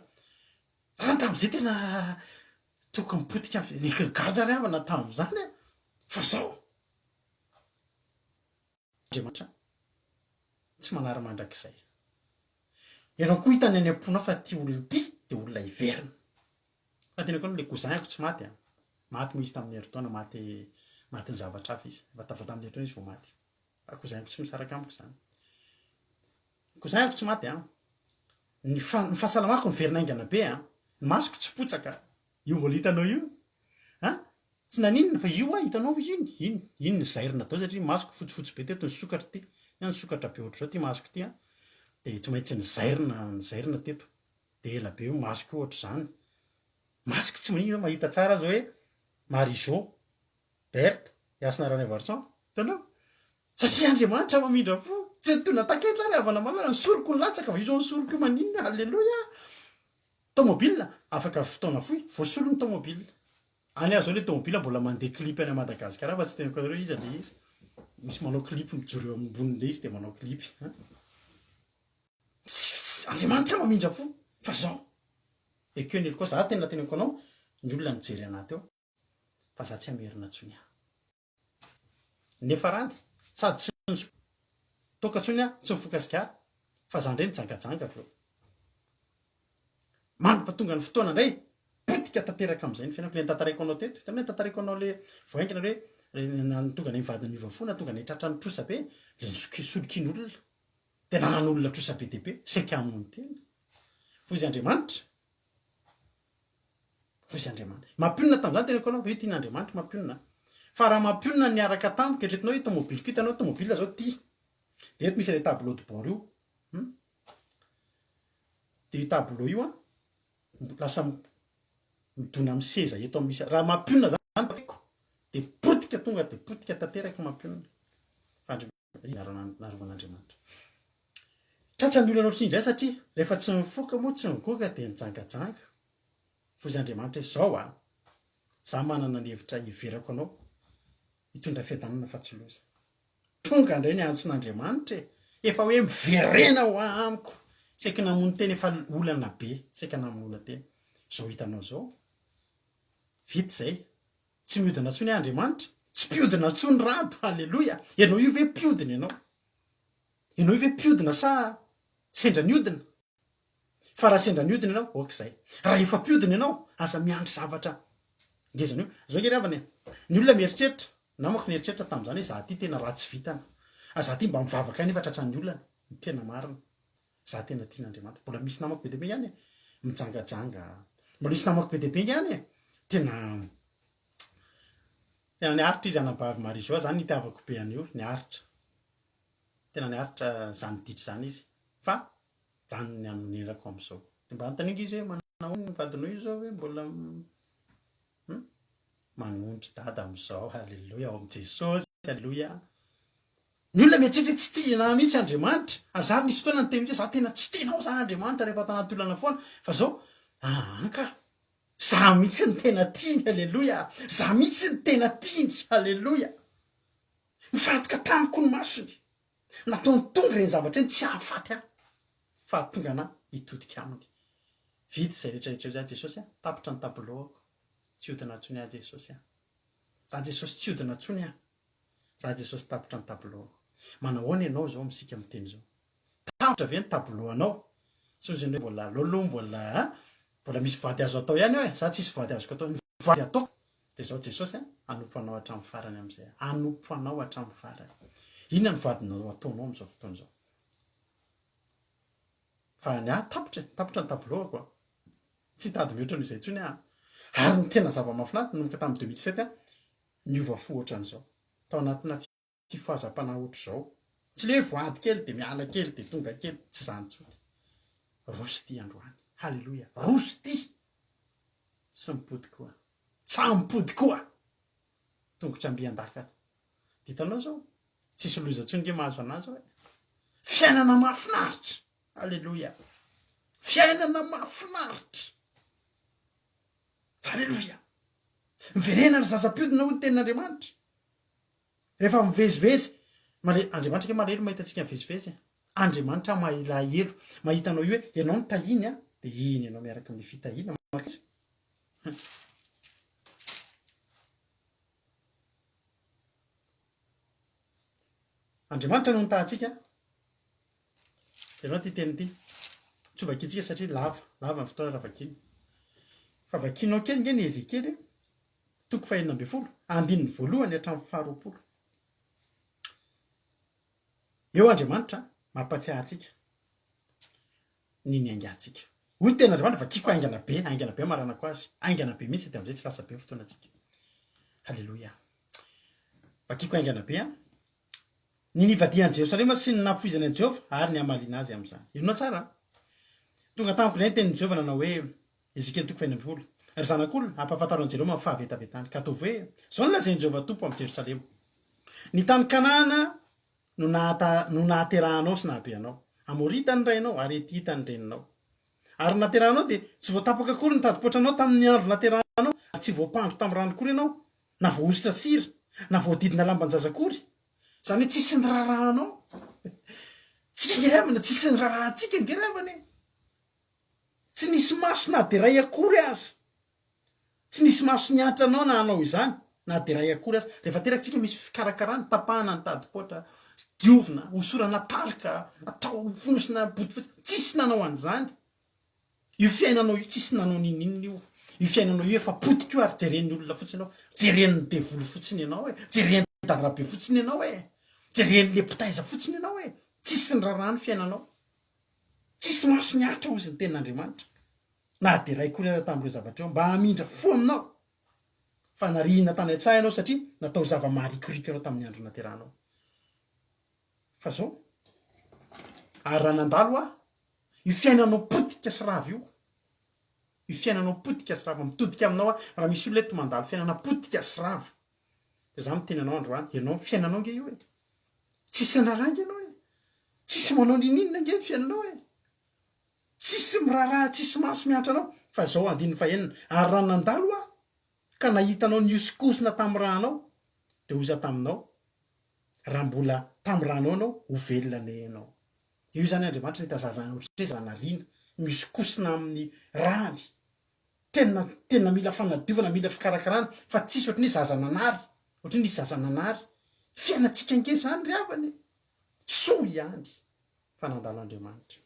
Za tamin'izay tena tokony potika ny gadra ry havana tamin'izany a! Fa zao Andriamanitra tsy manary mandrakizay. Ianao koa hitany any am-ponao fa ity olona ity dia olona hiverina. Fa teneniko anao le cousin-ko tsy maty a! Maty moa izy tamin'ny herintaona, maty matin'ny zavatra hafa izy. Efa tavao tamin'ny herintaona izy vao maty. Fa cousin-ko tsy misaraka amiko izany. Cousin-ko tsy maty an! Ny fa ny fahasalamako niverina haingana be an! Ny masoko tsy potsaka, io mbola hitanao io an! Tsy naninona fa io an, hitanao ve iny? Iny, iny nozairina daholo satria masoko fotsifotsy be teto, nisokatra ity, ny ahy nisokatra be ohatr'izao ity masoko ity an! Dia tsy maintsy nozairina, nozairina teto, dia ela be io masoko io ohatr'izany, masoko tsy maninona, mahita tsara aho zao hoe Marie Jo, Berthe, Hasina Ranaivoarison, hitanao? Satria Andriamanitra mamindra fo, tsy nitondra taketra ary havana malala, ny soroko nilatsaka fa io zao ny soroko io maninona, alléluia! Tomobile, afaka fotoana fohy, voasolo ny tomobile. Any aho zao le tomobile mbola mandeha clip any Madagascar fa tsy teneniko anareo iza le izy. Misy manao clip mijoro eo ambonin'le izy de manao clip. Andriamanitra mamindra fo fa zao. Ekeo ny helokao, za tena teneniko anao, ny olona nijery anah teo fa za tsy hamerina tsony aho. Niafarany, sady tsy nisotro toaka intsony aho, tsy nifoka sigara, fa za indray nijangajanga avy eo. Mandra-pahatonga ny fotoana indray, potika tanteraka amin'izay ny fiainako. Ilay notantaraiko anao teto, hitanao ilay notantaraiko anao ilay vao haingana hoe nahatonga anay mivady niova fo, nahatonga anay tratran'ny trosa be, ilay nisolokian'olona. Dia nanan'olona trosa be dia be, saika hamono tena. Hoy izy Andriamanitra, Hoy izy Andriamanitra. Mampionona tamin'izany teneniko anao, hoe tian'Andriamanitra mampionona. Fa raha mampionona ny niaraka tamiko, eritreretinao hoe tomobiliko hitanao tomobile zao ty. Dia eto misy ilay tableau de bord io. Hum? Dia io tableau io an, lasa midona amin'ny seza eto amin'ny misy. Raha mampionona zany akaikiko, dia potika tonga dia potika tanteraka mampionona. Fa Andriamanitra Narovan'Andriamanitra. Tratra ny olana ohatran'iny indray satria rehefa tsy nifoka moa tsy nigoka dia nijangajanga. Foizy Andriamanitra hoe zao a! Za manana ny hevitra hiverako anao hitondra fiadanana fa tsy loza. Tonga indray ny antson'Andriamanitra e! Efa hoe miverena hoa amiko! Saika namono tena efa olana be saika namonoana tena. Zao hitanao zao. Vita izay. Tsy miodina intsony aho Andriamanitra, tsy mpiodina intsony Rado, haleloia, ianao io ve mpiodina ianao? Ianao io ve mpiodina sa sendra niodina? Fa raha sendra niodina ianao, ok izay. Raha efa mpiodina ianao, aza miandry zavatra ngeza an'io. Zao nge ry havana e, ny olona mieritreritra, namako nieritreritra tamin'izany hoe za ty tena ratsy vitana, za ty mba mivavaka ihany nefa tratran'ny olana, ny tena marina. Za tena tian' Andriamanitra. Mbola misy namako be dia be ihany e, mijangajanga. Mbola misy namako be dia be ihany e, tena tena niaritra izy anabavy Marie Jo, zany nitiavako be an'io, niaritra. Tena niaritra zany ditra zany izy. Fa zany ny anonerako am'zao. De mba anontaniako izy hoe manao ahoana ny vadinao io zao hoe mbola hum? Manondro dada am'zao, haleloia, ao amin'i Jesosy, haleloia. Ny olona mieritreritra hoe tsy tia anah mihitsy Andriamanitra, ary za ary nisy fotoana niteny mihitsy hoe za tena tsy tianao zany Andriamanitra rehefa ato anaty olana foana, fa zao aa ka, za mihitsy no tena tiany, aleloia, za mihitsy no tena tiany, aleloia. Nifantoka tamiko ny masony, nataony tonga ireny zavatra ireny tsy hahafaty ahy, fa hahatonga anah hitodika aminy. Vita izay rehetra rehetra izay, Jesosy a, tapitra ny tableau-ako, tsy hiodina intsony aho Jesosy a, za Jesosy tsy hiodina intsony aho. Za Jesosy tapitra ny tableau-ko. Manahoana ianao izao amintsika miteny izao? Tapitra ve ny tableau anao? Tsy ozy ny hoe mbola aleo aloha mbola a, mbola misy voady azo atao ihany eo e, za tsisy voady azoko atao, ny voady ataoko dia zao Jesosy a, hanompo anao hatramin'ny farany amin'izay aho, hanompo anao hatramin'ny farany. Inona ny voadinao ataonao amin'izao fotoana izao? Fa ny ahy tapitra e, tapitra ny tableau-ako a. Tsy hitady mihoatra noho izay intsony aho. Ary ny tena zava-mahafinaritra, nanomboka tamin'ny 2007 aho, niova fo ohatran'izao. Tao anatina fifohazam-panahy ohatr'izao. Tsy le hoe voady kely dia miala kely dia tonga kely, tsy izany intsony. Roso ity androany. Haleloia. Roso ity! Tsy mipody koa. Tsa mipody koa! Tongotra mby an-dakana. Dia hitanao izao, tsisy loza intsony nge mahazo anah izao e. Fiainana mahafinaritra. Aleloia. Fiainana mahafinaritra. Aleloia. Miverena ry zaza mpiodina hoy ny tenin'Andriamanitra. Rehefa mivezivezy, male, Andriamanitra nge malahelo mahita antsika mivezivezy e. Andriamanitra mailahelo mahita anao io hoe ianao no tahiny a, dia iny ianao miaraka amin'ny fitahiana mankaiza. Andriamanitra no nitaha antsika. Jereo ity teny ity. Tsy ho vakintsika satria lava, lava ny fotoana raha vakiana. Fa vakianao kely nge ny Ezekiely, toko fahenina ambin'ny folo, andininy voalohany hatramin'ny faharoapolo. Eo Andriamanitra mampatsiahy antsika ny niaingantsika. Hoy ny tenin'Andriamanitra, vakiko haingana be, haingana be hamaranako azy, haingana be mihitsy dia amin'izay tsy lasa be ny fotoanantsika. Haleloia. Vakiko haingana be an. Ny nivadihan'i Jerosalema sy ny nahafoizany an'i Jehovah ary ny hamaliana azy amin'izany. Henoina tsara an. Tonga tamiko indray ny tenin'i Jehovah nanao hoe, Ezekiela toko fahenina ambin'ny folo, Ry zanak'olona, ampahafantaro an'i Jeroma ny fahavetavetany, ka ataovy hoe, 'Izao no lazain'i Jehovah Tompo amin'i Jerosalema, Ny tany Kanana no no nahaterahanao sy nahabe anao. Amorita ny rainao ary Hetita ny reninao. Ary ny naterahanao dia tsy voatapaka akory ny tadipoatranao tamin'ny andro naterahanao, ary tsy voampandro tamin'ny rano akory ianao, na voahosotra sira, na voahodidina lamban-jaza akory. Izany hoe tsisy niraharaha anao. Tsika ange ry havana, tsisy niraharaha antsika ange ry havana e. Tsy nisy maso na dia iray akory aza. Tsy nisy maso niantra anao na hanao izany na dia iray akory aza. Rehefa teraka tsika misy fikarakarana, tapahana ny tadipoatra, diovina, hosorana talc, atao fonosina bodofotsy. Tsisy nanao an'izany. Io fiainanao io tsisy nanao n'inon'inona io. Io fiainanao io efa potika io ary jeren'ny olona fotsiny ianao. Jeren'ny devoly fotsiny ianao e. Jeren'i dadabe fotsiny ianao e. Jeren'le mpitaiza fotsiny ianao e. Tsisy niraharaha ny fiainanao. Tsisy maso niaritra hozy ny tenin'Andriamanitra. Na dia iray akory aza tamin'ireo zavatra ireo mba hamindra fo aminao. Fa narihina tany an-tsaha ianao satria natao zava-maharikoriko ianao tamin'ny andro naterahanao. Fa zao, ary raha nandalo aho, io fiainanao potika sy rava io, io fiainanao potika sy rava, mitodika aminao aho, raha misy olona eto mandalo fiainana potika sy rava, dia za miteny anao androany, ianao, fiainanao ange io e, tsisy andrara ange ianao e, tsisy manao ninoninona ange ny fiainanao e, tsisy miraharaha, tsisy maso miantra anao, fa zao andininy fahenina, ary raha nandalo aho, ka nahita anao nihosokosona tamin'ny rànao, dia hoy za taminao, raha mbola tamin'ny rànao ianao, ho velona anie ianao. Io izany Andriamanitra nahita zaza ohatran'ny hoe zanariana, mihosokosona amin'ny ràny. Tena tena mila fanadiovana, mila fikarakarana fa tsisy ohatran'ny hoe zaza nanary, ohatran'ny hoe nisy zaza nanary. Fiainantsika ange izany ry havana e! Soa ihany fa nandalo Andriamanitra.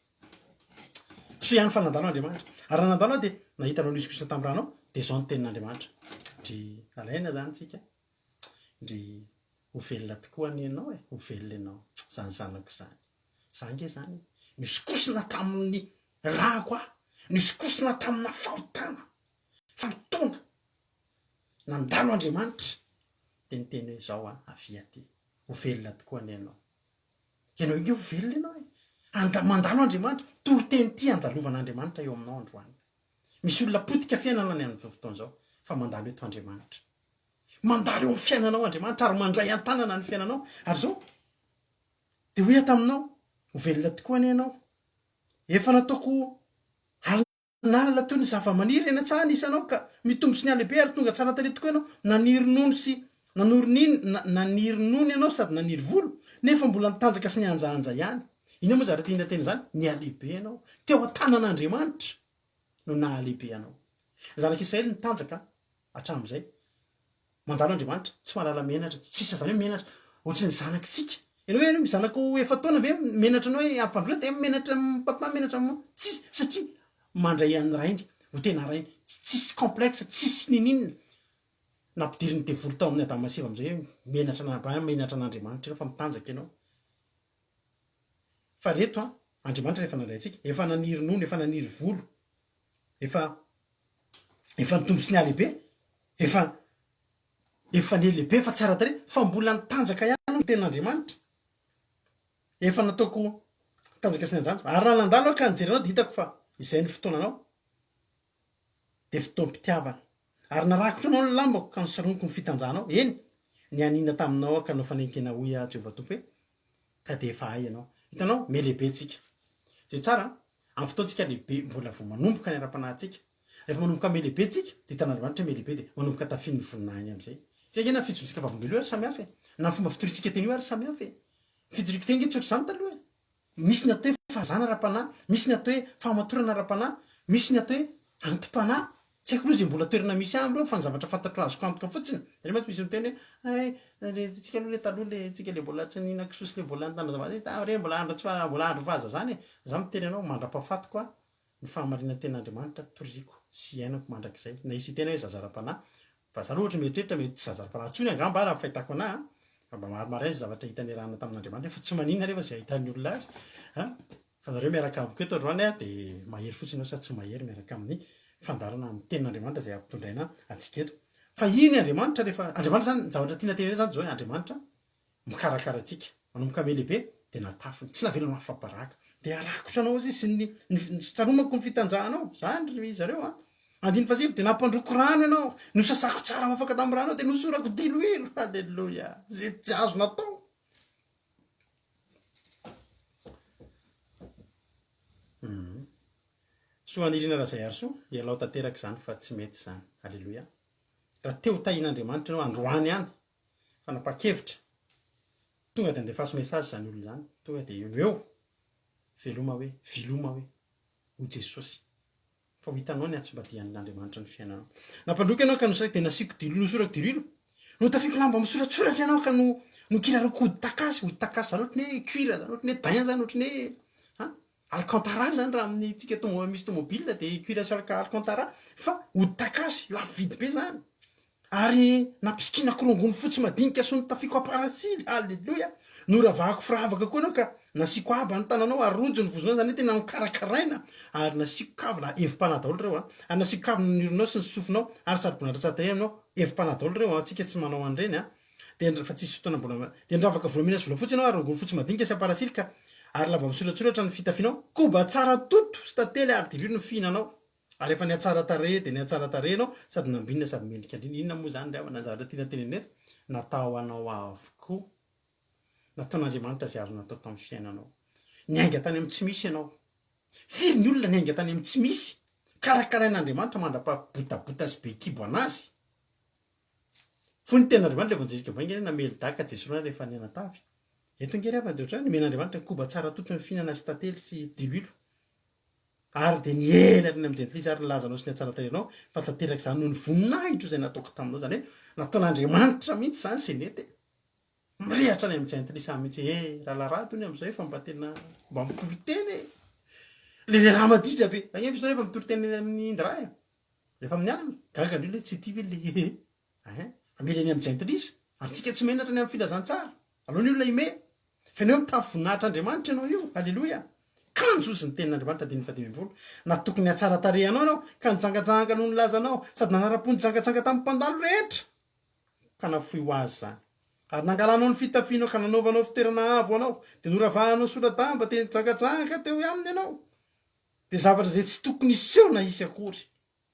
Soa ihany fa nandalo Andriamanitra. Ary raha nandalo aho dia nahita anao nihosokosona tamin'ny rànao, dia izao ny tenin'Andriamanitra. Ndry alaina izany tsika. Ndry ho velona tokoa anie ianao e, ho velona ianao, zany zanako zany. Za nge zany nisokosona tamin'ny rako aho, nisokosona tamina fahotana, fahotona. Nandalo Andriamanitra dia niteny hoe zao an, avia aty, ho velona tokoa anie ianao. Ianao io nge ho velona ianao e. Anda, mandalo Andriamanitra, toriteny ity andalovan'Andriamanitra eo aminao androany. Misy olona potika fiainana any amin'izao fotoana izao fa mandalo eto Andriamanitra. Mandalo eo amin'ny fiainanao Andriamanitra ary mandray an-tanana ny fiainanao. Ary izao, dia hoy aho taminao, ho velona tokoa anie ianao. Efa nataoko alinalina toy ny zavamaniry eny an-tsaha ny isanao ka mitombo sy nihalehibe ary tonga tsara tarehy tokoa ianao. Naniry nono sy nanory niny, naniry nono ianao sady naniry volo, nefa mbola nitanjaka sy nihanjahanja ihany. Inona moa izany tiana teny izany? Nihalehibe ianao. Teo an-tanan'Andriamanitra no nahalehibe anao. Ny zanak'Israely nitanjaka hatramin'izay. Mandalo Andriamanitra, tsy mahalala menatra, tsisy zany hoe menatra, ohatry ny zanakitsika. Ianao hoe ny zanako efa-taona ve menatra anao hoe ampandroina dia menatra papa menatra maman. Tsisy satria mandray an'ny rainy ho tena rainy. Tsisy complexe, tsisy ninininona. Nampidirin'ny devoly tao amin'i Adama sy Eva amin'izay hoe menatra an'Abrahama, menatra an'Andriamanitra ianao fa mitanjaka ianao. Fa reto an, Andriamanitra rehefa nandray antsika, efa naniry nono, efa naniry volo, efa efa nitombo sy nihalehibe, efa efa nihalehibe, efa tsara tarehy, fa mbola nitanjaka ihany ny tenin'Andriamanitra. Efa nataoko tanjaka sy nianjanja. Ary raha nandalo aho ka nijery anao dia hitako fa izay ny fotoananao. dia fotoam-pitiavana. Ary narakotro anao ny lambako ka nosaroniko ny fitanjahanao, eny, nianiana taminao aho ka nanao fanekena hoy aho, Jehovah Tompo hoe, ka dia efa hay ianao. Hitanao, mihalehibe isika. Jereo tsara an, amin'ny fotoantsika lehibe mbola vao manomboka ny ara-panahintsika, rehefa manomboka mihalehibe isika, dia hitan'Andriamanitra hoe mihalehibe dia manomboka tafiany ny voninahiny amin'izay. Izay ange na ny fijoroantsika vavolombelona io ary samy hafa e, na ny fomba fitoriantsika teny io ary samy hafa e. Ny fitoriako teny ange tsy ohatr'izany taloha e. Misy ny atao hoe fahazana ara-panahy, misy ny atao hoe fahamatorana ara-panahy, misy ny atao hoe anti-panahy. Tsy haiko aloha izay mbola toerana misy ahy amin'ireo fa ny zavatra fantatro azoko antoka fotsiny, nareo mantsy misy miteny hoe hay le tsika aloha le taloha le tsika le mbola tsy nihinan-kisoa sy le mbola nitandra-javatra, ireny mbola andro tsy mbola andro fahazazana e! Za miteny anao mandra-pahafatiko aho Ny fahamarinan-tenin'Andriamanitra toriko sy iainako mandrakizay. Na hisy hiteny hoe zaza ara-panahy, fa za aloha ohatra mieritreritra mety tsy zaza ara-panahy intsony angamba raha ny fahitako anah an, fa mba maromaro ihany izay zavatra hita niarahana tamin'Andriamanitra fa tsy maninona anefa izay ahitan'ny olona azy an, fa nareo miaraka amiko eto androany an dia mahery fotsiny aho sa tsy mahery miaraka amin'ny fandaharana amin'ny tenin'Andriamanitra izay ampitondraina antsika eto. Fa iny Andriamanitra rehefa, Andriamanitra izany, ny zavatra tiana tenenina izany dia izao hoe Andriamanitra mikarakara antsika. Manomboka ame lehibe dia natafiny, tsy navelany ho afa-baraka. Dia harakotra anao izy sy ny, ny, ny tsaroako ny fitanjahanao. Zany ry zareo a! Andininy fahasivy, dia nampandroako rano ianao, nosasako tsara ho afaka tamin'ny ranao, dia nosorako diloilo. Haleloia! Izay tsy azo natao. Hum. Soanirina Razaiarisoa, ialao tanteraka izany fa tsy mety izany. Haleloia! Raha te ho tahian'Andriamanitra ianao androany ihany, Fanapahan-kevitra, tonga dia andefaso message izany olona izany, tonga dia eo no eo, veloma hoe, viloma hoe, ho Jesosy. Fa ho hitanao ny hatsimbadihan'Andriamanitra ny fiainanao. Nampandroiko ianao ka nosariko dia nasiako diloilo nosorako diloilo. Notafiako lamba misoratsoratra ianao ka no nokirarako hodi-takasy, hodi-takasy izany ohatry ny hoe cuir izany, ohatry ny hoe daim izany, ohatry ny hoe an, alcantara izany raha amin'ny tsika tomo- misy tomobile dia cuir sy alcantara fa hodi-takasy, lafo vidy be izany. Ary nampisikinako rongony fotsy madinika sy notafiako aparasily, Aleloia! Noravahako firavaka koa ianao ka nasiako haba ny tananao ary rojo ny vozonao, izany hoe tena nokarakaraina, ary nasiako kavina, hevi-panahy daholo ireo an, ary nasiako kavina ny oronao sy ny sofinao ary saroboninahitra tsara tarehy aminao, hevi-panahy daholo ireo an, tsika tsy manao an'ireny an, dia fa tsisy fotoana mbola, dia niravaka volamena sy volafotsy ianao ary rongony fotsy madinika sy aparasily ka ary lamba misoratsoratra ny fitafianao, koba tsara toto sy tantely ary diloilo ny fihinanao. Ary efa nihatsara tarehy dia nihatsara tarehy ianao sady nambinina sady mendrika indrindra. Inona moa izany ry havana ny zavatra tiana tenenina eto? Natao anao avokoa. Nataon'Andriamanitra izay azo natao tamin'ny fiainanao. Niainga tany amin'ny tsy misy ianao. Firy ny olona niainga tany amin'ny tsy misy? Karakarain'Andriamanitra mandra-pahabotabota sy be kibo an'azy. Fony tena Andriamanitra ilay vonjezika vaingana namely daka Jesorona rehefa nianatavy. Eto ange ry havana dia ohatr'izany, nomen'Andriamanitra ny koba tsara toto ny fihinana sy tantely sy diloilo. Ary dia niely hatrany amin'ny jentilisa ary nilaza anao sy ny hatsaran-tarehinao fa tanteraka izany noho ny voninahitro izay nataoko taminao. Izany hoe nataon'Andriamanitra mihitsy izany izay nety e. Mirehatra any amin'ny jentilisa any mihitsy hoe, eh, rahalahy Rado hono amin'izao efa mba tena mba mitory teny e. Ilay lehilahy maditra be. Zany hoe rehefa mitory teny any amin'ny Indra e. Rehefa amin'ny alina, gaga ny olona hoe tsy ity ve ilay eh. Fa mila eny amin'ny jentilisa. Ary tsika tsy menatra ny amin'ny filazantsara. Aleo ny olona himehy. Fa ianao mitafy voninahitr'Andriamanitra ianao io. Aleloia. Kanjo hozy ny tenin'Andriamanitra andininy fahadimy 15. Natoky ny hatsara tarehy anao ianao, ka nijangajanga noho ny lazanao, sady nanara-po nijangajanga tamin'ny mpandalo rehetra, ka nafoy ho azy izany. Ary nangalanao ny fitafianao ka nanaovanao fitoerana avo ho anao, dia noravahanao sora-damba, dia nijangajanga teo aminy ianao. Dia zavatra izay tsy tokony hiseho na hisy akory.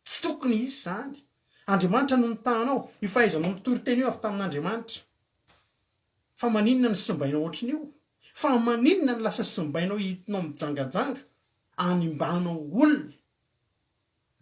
Tsy tokony hisy izany. Andriamanitra no nitaha anao. Io fahaizanao mitory teny io avy tamin'Andriamanitra. Fa maninona no simbainao ohatrin'io? Fa maninona no lasa simbainao hitinao mijangajanga, animbanao olona,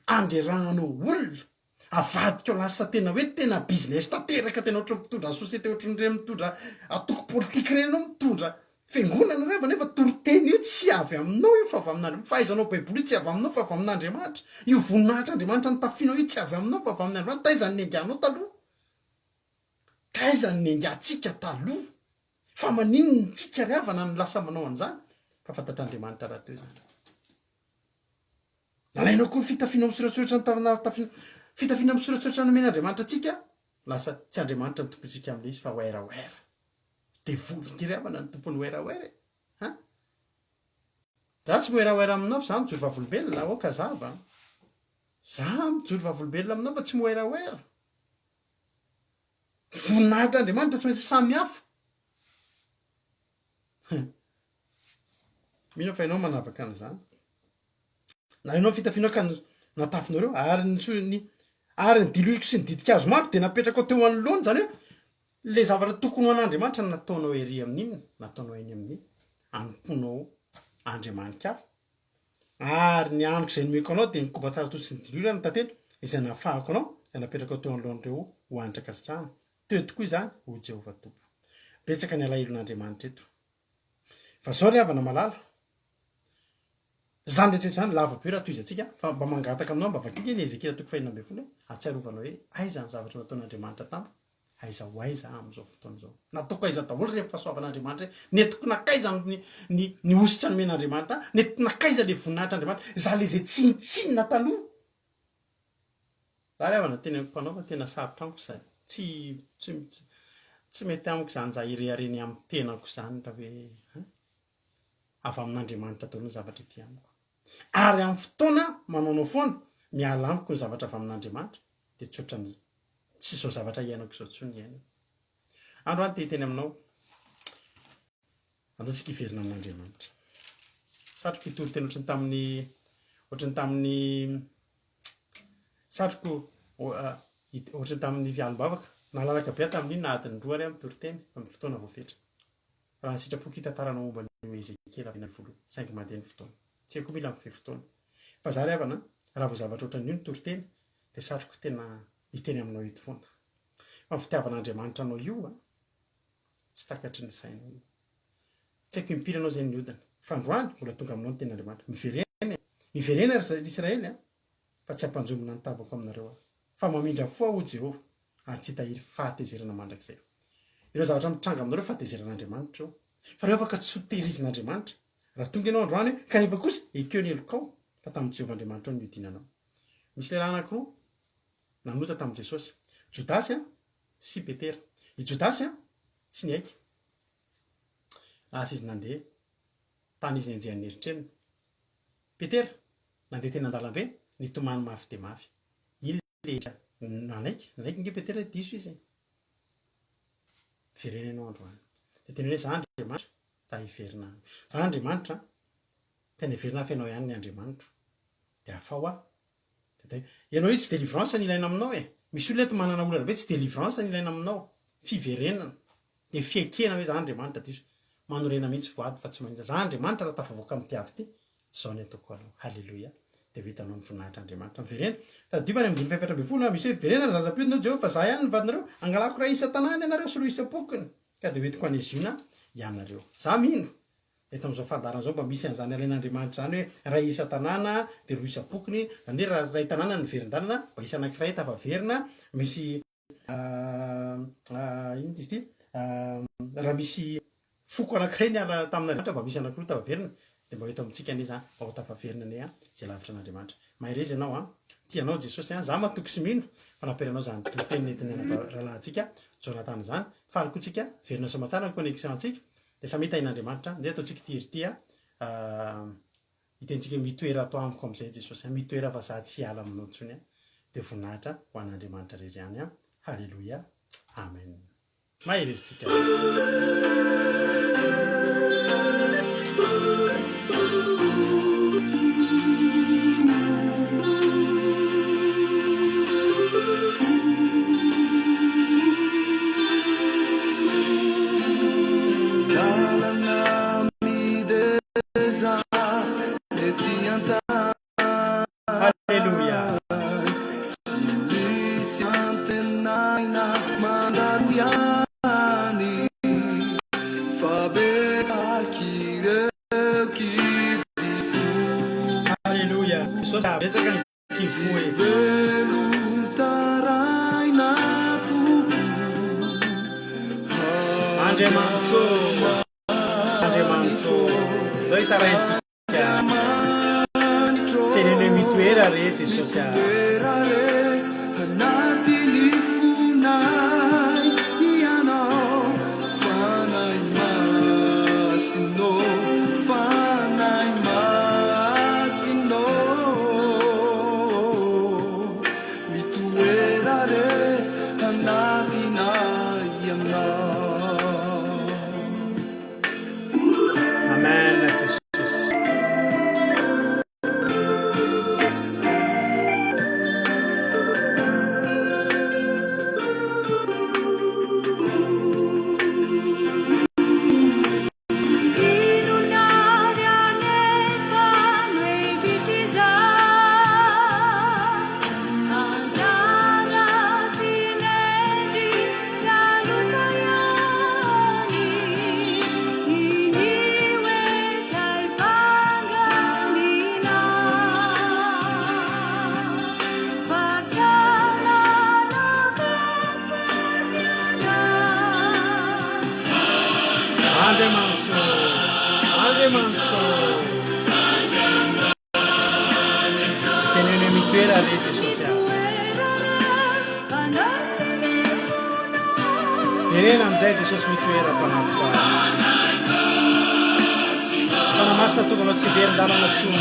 andrerahanao olona, avadikao lasa tena hoe tena business tanteraka tena ohatrin'ny mpitondra société ohatrin'ireny mitondra antoko politika ireny ianao mitondra Fiangonana reva nefa toriteny io tsy avy aminao io fa avy amin'Andriamanitra, fahaizanao baiboly io tsy avy aminao fa avy amin'Andriamanitra, io voninahitr'Andriamanitra nitafianao io tsy avy aminao fa avy amin'Andriamanitra, taiza no niainganao taloha? Taiza no niaingantsika taloha? Fa maninona tsika ry havana no lasa manao an'izany? Fa fantatr'Andriamanitra rahateo izany. Nalainao koa ny fitafianao misoratsoratra ny tavana tafiana fitafiana misoratsoratra nomen'Andriamanitra antsika, lasa tsy Andriamanitra no tompontsika amin'ilay izy fa werawera. Devoly nge ry havana no tompon'ny werawera e. Ha? Za tsy miwerawera aminao fa za mijoro vavolombelona, aoka hazava an. Za mijoro vavolombelona aminao fa tsy miwerawera. Voninahitr'Andriamanitra tsy maintsy samy hafa. Mino aho fa ianao manavaka an'izany. Na ianao fitafianao ka natafinao ireo ary ny so- ny ary ny diloilo sy ny ditin-kazo maro dia napetrakao teo anoloany, izany hoe le zavatra tokony ho an'Andriamanitra no nataonao ery amin'inona? Nataonao eny amin'ny anompoanao andriamani-kafa. Ary ny haniko izay nomeko anao dia ny koba tsara toy sy ny diloilo ary ny tantely izay nafahako anao, izay napetrakao teo anoloan'ireo ho hanitra ankasitrahana. Teo tokoa izany, hoy Jehovah Tompo. Betsaka ny alahelon'Andriamanitra eto. Fa izao ry havana malala, izany rehetra izany lava be raha tohizantsika, fa mba mangataka aminao mba vakio ny Ezekiela toko fahenina ambin'ny folo hoe ahatsiarovanao hoe aiza ny zavatra nataon'Andriamanitra tamiko, aiza ho aiza aho amin'izao fotoana izao. Nataoko aiza daholo ireny fahasoavan'Andriamanitra ireny, nentiko nankaiza ny ny ny hosotra nomen'Andriamanitra ahy, nentiko nankaiza ilay voninahitr'Andriamanitra, izaho ilay izay tsinontsinona taloha. Za ry havana teny amiko mpanao fa tena sarotra amiko izay. Tsy tsy tsy mety amiko izany za hirehareny amin'ny tenako izany raha hoe hein. Avy amin'Andriamanitra daholo ny zavatra ety amiko. Ary amin'ny fotoana manaonao foana, miala amiko ny zavatra avy amin'Andriamanitra dia tsy ohatran'ny tsy izao zavatra iainako izao intsony ny iainako. Androany te hiteny aminao, andao tsika hiverina amin'Andriamanitra. Satriko hitory teny ohatran'ny tamin'ny ohatran'ny tamin'ny Satriko ohatran'ny tamin'ny fialim-bavaka. Nalalaka be aho tamin'iny na adiny roa ary aho mitory teny amin'ny fotoana voafetra. Raha ny sitrapoko hitantarana momba an'io Ezekiela avy any voalohany, saingy mandeha ny fotoana. Tsika koa mila mifehy fotoana. Fa za ry havana, raha vao zavatra ohatran'io ny toriteny, dia satriko tena hiteny aminao eto foana. Fa ny fitiavan'Andriamanitra anao io an, tsy takatry ny sainao io. Tsy haiko impiry ianao izay nihodina. Fa androany, mbola tonga aminao ny tenin'Andriamanitra. Miverena e! Miverena ry Israely a! Fa tsy hampanjombona ny tavako aminareo aho. Fa mamindra fo aho, hoy Jehovah, ary tsy hitahiry fahatezerana mandrakizay. Ireo zavatra mitranga aminareo fahatezeran'Andriamanitra ireo. Fa ireo afaka tsy ho tehirizin'Andriamanitra. Raha tonga ianao androany, kanefa kosa ekeo ny helokao, fa tamin'i Jehovah Andriamanitrao no nihodinanao. Misy lehilahy anankiroa nanota tamin'i Jesosy. Jodasy sy Petera. I Jodasy tsy niaiky. Lasa izy nandeha tany izy nenjehan'ny eritreriny. Petera, nandeha teny an-dalambe, nitomany mafy dia mafy. Iny ilay nanaiky, nanaiky ange Petera hoe diso izy e. Miverena ianao androany. Dia teny hoe za Andriamanitra, za hiverina any. Za Andriamanitra, tena hiverina aho fa ianao ihany ny Andriamanitro. Dia afaho aho. Dia ianao io tsy délivrance no ilaina aminao e. Misy olona eto manana olana be, tsy délivrance no ilaina aminao. Fiverenana. Dia fiaikena hoe za Andriamanitra diso. Manorena mihitsy voady fa tsy maninona. Za Andriamanitra raha tafavoaka amin'ity ady ity, izao ny ataoko anao. Haleloia. Dia ho hitanao ny voninahitr'Andriamanitra. Miverena. Tadidio fa any amin'ny andininy faha-14 misy hoe miverena ry zaza mpiodina hoy Jehovah fa za ihany no vadinareo. Angalako iray isan-tanàna ianareo sy roa isam-pokony. Ka dia hoentiko any Ziona ianareo. Za mino. Eto amin'izao fandaharana izao mba misy an'izany alain'Andriamanitra izany hoe iray isan-tanàna dia roa isam-pokony, izany hoe raha iray tanàna no niverin-dalana mba hisy anankiray tafaverina, misy inona izy ity, raha misy foko anankiray niala tamin'Andriamanitra mba misy anankiroa tafaverina, dia mba eto amintsika anie izany mba ho tafaverina anie izay lavitra an'Andriamanitra. Mahereza ianao an! Tia anao Jesosy an! Za matoky sy mino fa nampiely anao izany toriteny nentin'ny rahalahintsika Jonathan izany. Faly koa tsika, velona soamatsara ny connexion antsika. Dia samia tahin'Andriamanitra. Ndeha ataontsika ity hira ity a. Hitentsika hoe mitoera ato amiko amin'izay Jesosy a. Mitoera fa za tsy hiala aminao intsony a. Dia voninahitra ho an'Andriamanitra irery ihany a. Haleloia. Amen. Mahereza tsika. Lalana mideza ety an-tany. Haleloia. Tsy misy antenaina mandalo ihany fa betsaka ireo kivy fo. Haleloia. Jesosy betsaka ny Tsy velon-taraina tokoa. Andriamanitro ô. taraintsika. Teneno hoe mitoera re Jesosy a. Amen Jesosy. Inona ary anefa no hevitr'izany? Anjara tinendry tsy hanota ihany, iny hoe izay fangamina. Fa tsy halalaka famiana. Andriamanitro, Andriamanitro. Teneno hoe mitoera re Jesosy a. Jerena amin'izay Jesosy mitoera ato anatiko ato. Fanahy Masina tonga anao tsy hiverin-dalana intsony.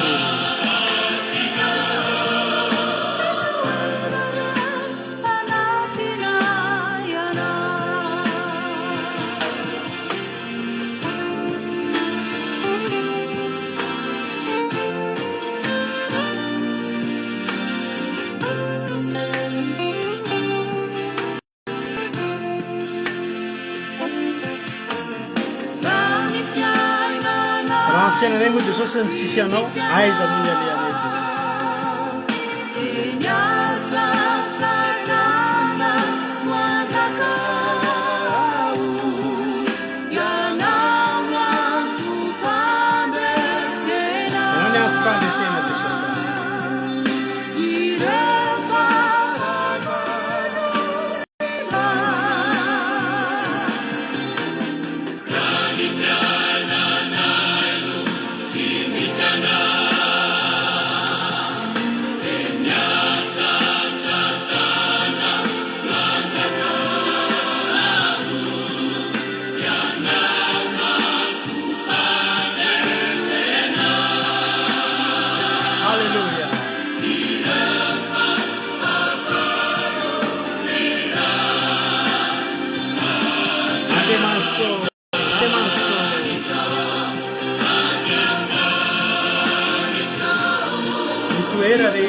Raha ny fiainanay moa Jesosy ny tsisy anao, aiza moa ny alehanay Jesosy. Ianao ny antom-pandresena Jesosy a. Haleloia. Andriamanitro, Andriamanitro. Mitoera re.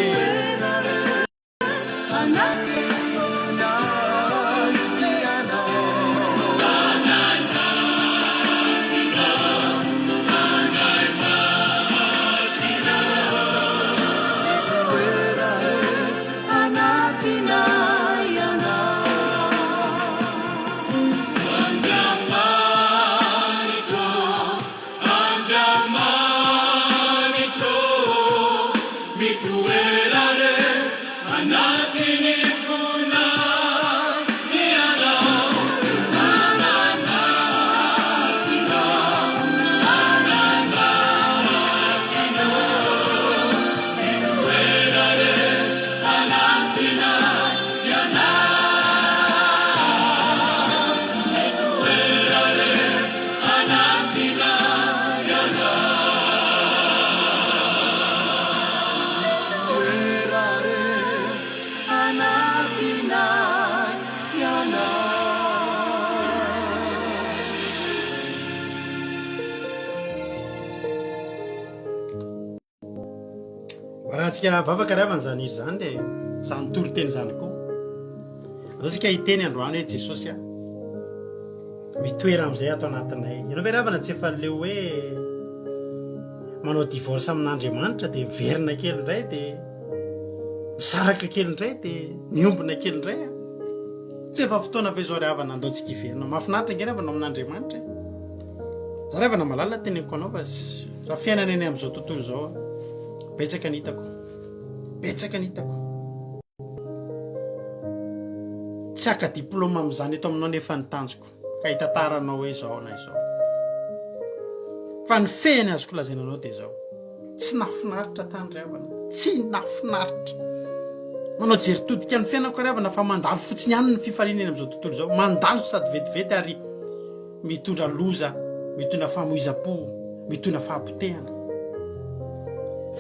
Raha vavaka ry havana izany hira izany dia izany toriteny izany koa. Andao isika hiteny androany hoe Jesosy a. Mitoera amin'izay ato anatinay. Ianao ve ry havana tsy efa leo hoe manao divorce amin'Andriamanitra dia miverina kely indray dia misaraka kely indray dia miombona kely indray a. Tsy efa fotoana ve izao ry havana andao tsika hiverina. Mahafinaritra ange ry havana amin'Andriamanitra e. Za ry havana malala teneniko anao fa raha fiainana eny amin'izao tontolo izao a, betsaka ny hitako. Betsaka ny hitako. Tsy haka diplôme amin'izany eto aminao nefa ny tanjoko ka hitantaranao hoe izao na izao. Fa ny fehiny azoko lazaina anao dia izao, tsy nahafinaritra tany ry havana, tsy nahafinaritra. Manao jery todika ny fiainako ry havana fa mandalo fotsiny ihany ny fifaliana eny amin'izao tontolo izao, mandalo sady vetivety ary mitondra loza, mitondra famoizam-po, mitondra fahapotehana.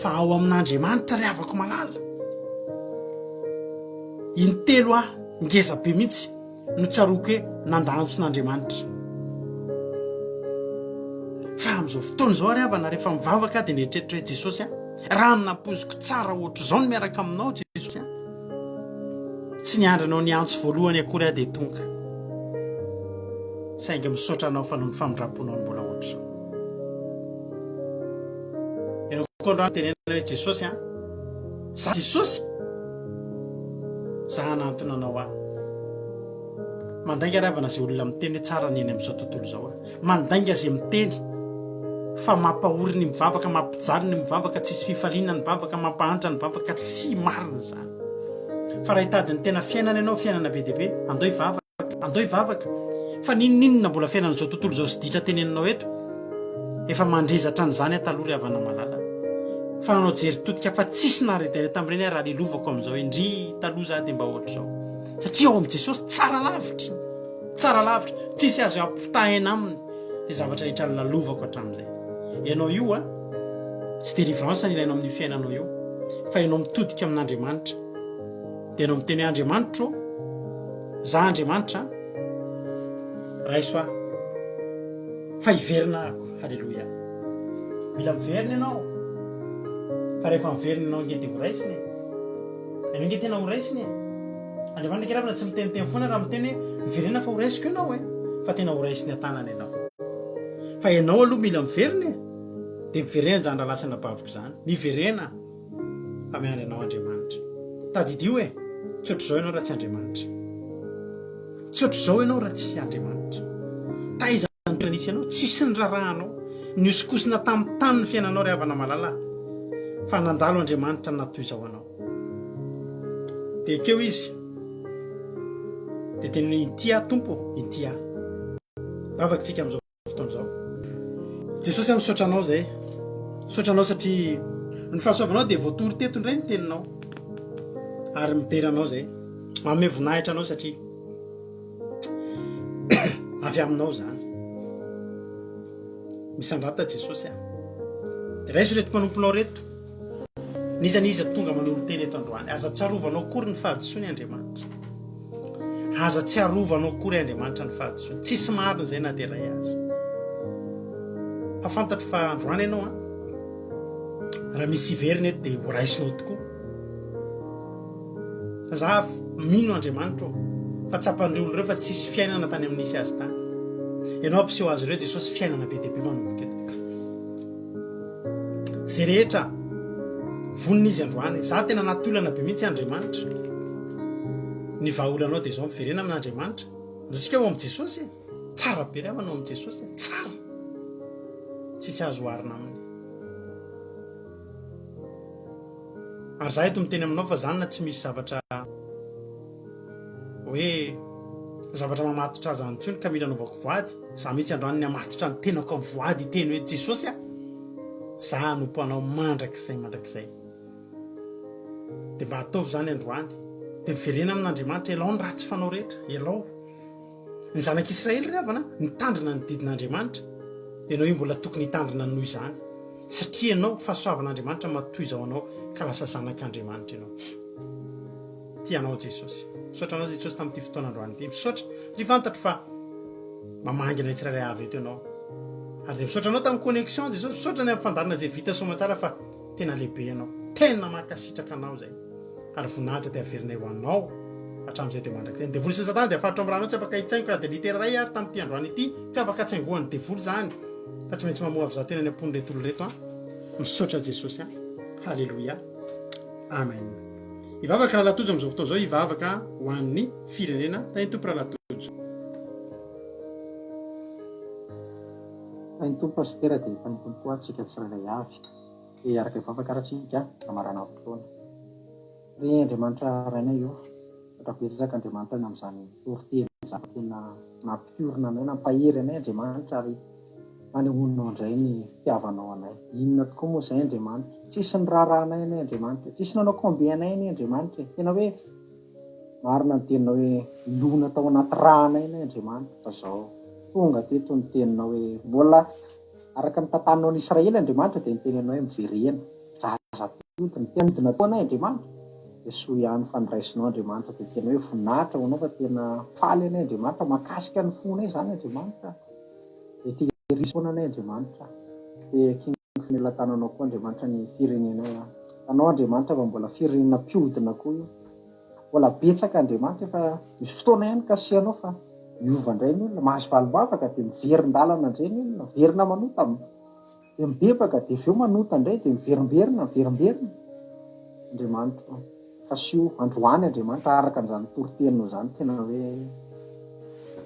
Fa ao amin'Andriamanitra ry havako malala, intelo aho ngeza be mihitsy no tsaroako hoe nanda antson'Andriamanitra. Fa amin'izao fotoana izao ary havana rehefa mivavaka aho dia mieritreritra hoe Jesosy a, raha ny nampoiziko tsara ohatr'izao ny miaraka aminao Jesosy a, tsy niandry anao niantso voalohany akory aho dia tonga. Saingy misaotra anao fa noho ny famindram-ponao no mbola ohatr'izao. Ianao koa androany tenenina hoe Jesosy a, za Jesosy Za hanantona anao aho. Mandainga ry havana izay olona miteny hoe tsara ny eny amin'izao tontolo izao a. Mandainga izay miteny fa mampahory ny mivavaka, mampijaly ny mivavaka, tsisy fifaliana ny vavaka, mampahantra ny vavaka, tsy marina izany. Fa raha hitady ny tena fiainana ianao, fiainana be dia be, andao hivavaka. Andao hivavaka fa n'inon'inona mbola fiainan'izao tontolo izao sy ditra teneninao eto efa mandrezatra an'izany aho taloha ry havana malala fa nanao jery todika fa tsisy naredaina tamin'ireny aho raha lelovako amin'izao hoe ndry taloha za dia mba ohatr'izao satria ao amin'i Jesosy tsara lavitra tsara lavitra tsisy azo ampitahaina aminy izay zavatra rehetra lalovako hatramin'izay ianao io a tsy délivrance ny ilainao amin'io fiainanao io fa ianao mitodika amin'Andriamanitra Dia ianao miteny hoe, Andriamanitro ô, za Andriamanitra an, raiso aho, fa hiverina ahako. Haleloia. Mila miverina ianao, fa rehefa miverina ianao ange dia horaisina e. Ianao ange tena horaisina e. Andriamanitra ange ravina tsy miteniteny foana raha miteny hoe miverena fa horaisiko ianao e, fa tena horaisiny an-tanana ianao. Fa ianao aloha mila miverina e. Dia miverena izany rahalahy sy anabaviko izany. Miverena. fa miandry anao Andriamanitra. Tadidio e, tsy ohatr'izao ianao raha tsy Andriamanitra. Tsy ohatr'izao ianao raha tsy Andriamanitra. Taiza ny toerana nisy anao? Tsisy niraharaha anao. Nihosokosona tamin'ny tany ny fiainanao ry havana malala. Fa nandalo Andriamanitra natoy izao anao. Dia ekeo izy. Dia teneno inty aho Tompo, inty aho. Vavaka tsika amin'izao. fotoana izao. Jesosy a misaotra anao zay. Misaotra anao satria ny fahasoavanao dia voatory teto indray ny teninao. Ary midera anao zay. Manome voninahitra anao satria avy aminao zany. Misandrata Jesosy a. Dia raiso ireto mpanomponao ireto. N'iza n'iza tonga manolo-tena eto androany. Aza tsarovanao akory ny fahadisoany Andriamanitra. Aza tsy arovanao akory Andriamanitra ny fahadisoany. Tsisy marina izay na dia iray aza. Fa fantatro fa androany ianao an, raha misy hiverina eto dia ho raisinao tokoa. Fa za mino Andriamanitra ô, fa tsapan'ireo olona ireo fa tsisy fiainana tany amin'ny nisy azy tany. Ianao ampiseho azy ireo Jesosy fiainana be dia be manomboka eto. Izay rehetra vonona izy androany. Za tena anaty olana be mihitsy Andriamanitra. Ny vahaolanao dia izao miverena amin'Andriamanitra. Ndao tsika ao amin'i Jesosy e. Tsara be ry havana ao amin'i Jesosy e. Tsara. Tsisy azo oharina aminy. Ary za eto miteny aminao fa zany na tsy misy zavatra hoe zavatra mamatotra azy any intsony ka mila anaovako voady, za mihitsy androany ny hamatotra ny tenako amin'ny voady hiteny hoe Jesosy a, za hanompo anao mandrakizay mandrakizay. Dia mba ataovy izany androany. Dia miverena amin'Andriamanitra, ialao ny ratsy fanao rehetra, ialao. Ny zanak'Israely ry havana, nitandrina ny didin'Andriamanitra. Ianao io mbola tokony hitandrina noho izany. Satria ianao, fahasoavan'Andriamanitra matoa izao anao ka lasa zanak'Andriamanitra ianao. Tia anao Jesosy. Misaotra anao Jesosy tamin'ity fotoana androany ity. Misaotra. Ry fantatro fa mamangy anay tsirairay avy eto ianao. Ary dia misaotra anao tamin'ny connexion Jesosy. Misaotra ny amin'ny fandaharana izay vita soamantsara fa tena lehibe ianao. Tena mankasitraka anao izay. Ary voninahitra dia averinay ho anao hatramin'izay dia mandrakizay. Ny devoly sy ny satana dia faritra amin'ny ranao tsy afaka hitsaingoka na dia litera iray ary tamin'ity androany ity. Tsy afaka tsaingohan'ny devoly izany fa tsy maintsy mamoha avy zato eny any am-pon'ireto olona ireto an. Misaotra Jesosy an. Haleloia. Amen. Hivavaka Rahalahy Tojo amin'izao fotoana izao, hivavaka ho an'ny firenena. Tahin'ny Tompo Rahalahy Tojo. Tahin'ny Tompo Pasitera dia tahin'ny Tompo koa antsika tsirairay avy. Dia hiaraka hivavaka ary tsika hamarana ny fotoana. Ry Andriamanitra Rainay ô, misaotra betsaka Andriamanitra ny amin'izany toriteny izany fa tena nampiorina anay, nampahery anay Andriamanitra ary. Anehoanao indray ny fitiavanao anay. Inona tokoa moa izay Andriamanitra? Tsisy niraharaha anay anie Andriamanitra e. Tsisy nanao combien anay anie Andriamanitra e. Tena hoe marina ny teninao hoe lona tao anaty rà anay anie Andriamanitra fa zao tonga teto ny teninao hoe mbola araka ny tantaninao ny Israely Andriamanitra dia niteny anao hoe miverena. Zaza mpiodina. Tena niodina toa anay Andriamanitra. Dia soa ihany fa niraisinao Andriamanitra dia tena hoe voninahitra ho anao fa tena faly anay Andriamanitra mahakasika ny fonay izany Andriamanitra. Dia tehirizo foana anay Andriamanitra. Dia kingo fenelatananao koa Andriamanitra ny firenenay an. Hitanao Andriamanitra fa mbola firenena mpiodina koa io. Mbola betsaka Andriamanitra efa misy fotoana ihany kasihanao fa miova indray ny olona. Mahazo valim-bavaka dia miverin-dalana indray ny olona. Miverina manota dia mibebaka dia avy eo manota indray dia miverimberina miverimberina. Andriamanitra ô. Kasio androany Andriamanitra araka an'izany toriteninao izany tena hoe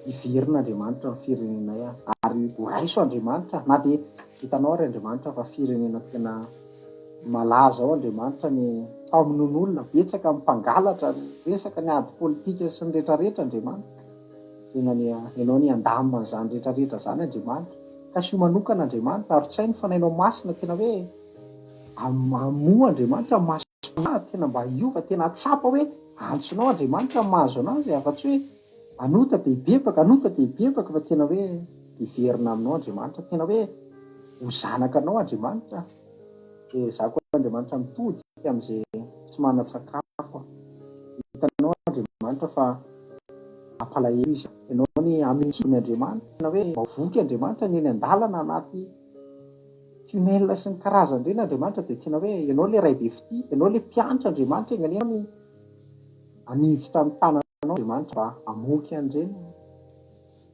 hiverina Andriamanitra ny firenenay ary ho raiso Andriamanitra na dia hitanao ary Andriamanitra fa firenena tena malaza ao Andriamanitra ny famonoan'olona betsaka ny mpangalatra resaka ny ady politika sy ny retraretra Andriamanitra tena ny ianao ny handamina an'izany retraretra izany Andriamanitra kasio manokana Andriamanitra ary tsaino fanahinao masina tena hoe Hamoha Andriamanitra ny masom-panahy tena mba hiova, tena hahatsapa hoe antsonao Andriamanitra ny mahazo anazy e, afa-tsy hoe hanota dia hibebaka, hanota dia hibebaka fa tena hoe hiverina aminao Andriamanitra, tena hoe ho zanaka anao Andriamanitra. Dia za koa Andriamanitra mitodika amin'izay tsy manan-tsakafo aho. Hitanao Andriamanitra fa mampalahelo izy. Ianao anie amin'ny kibony Andriamanitra, tena hoe mba voky Andriamanitra ny eny an-dalana anaty Tunnel sy ny karazany ireny Andriamanitra dia tena hoe ianao ilay Ray be fitia, ianao ilay mpiantra Andriamanitra enga anie ianao ny haninjitra ny tananao Andriamanitra mba hamoky an'ireny.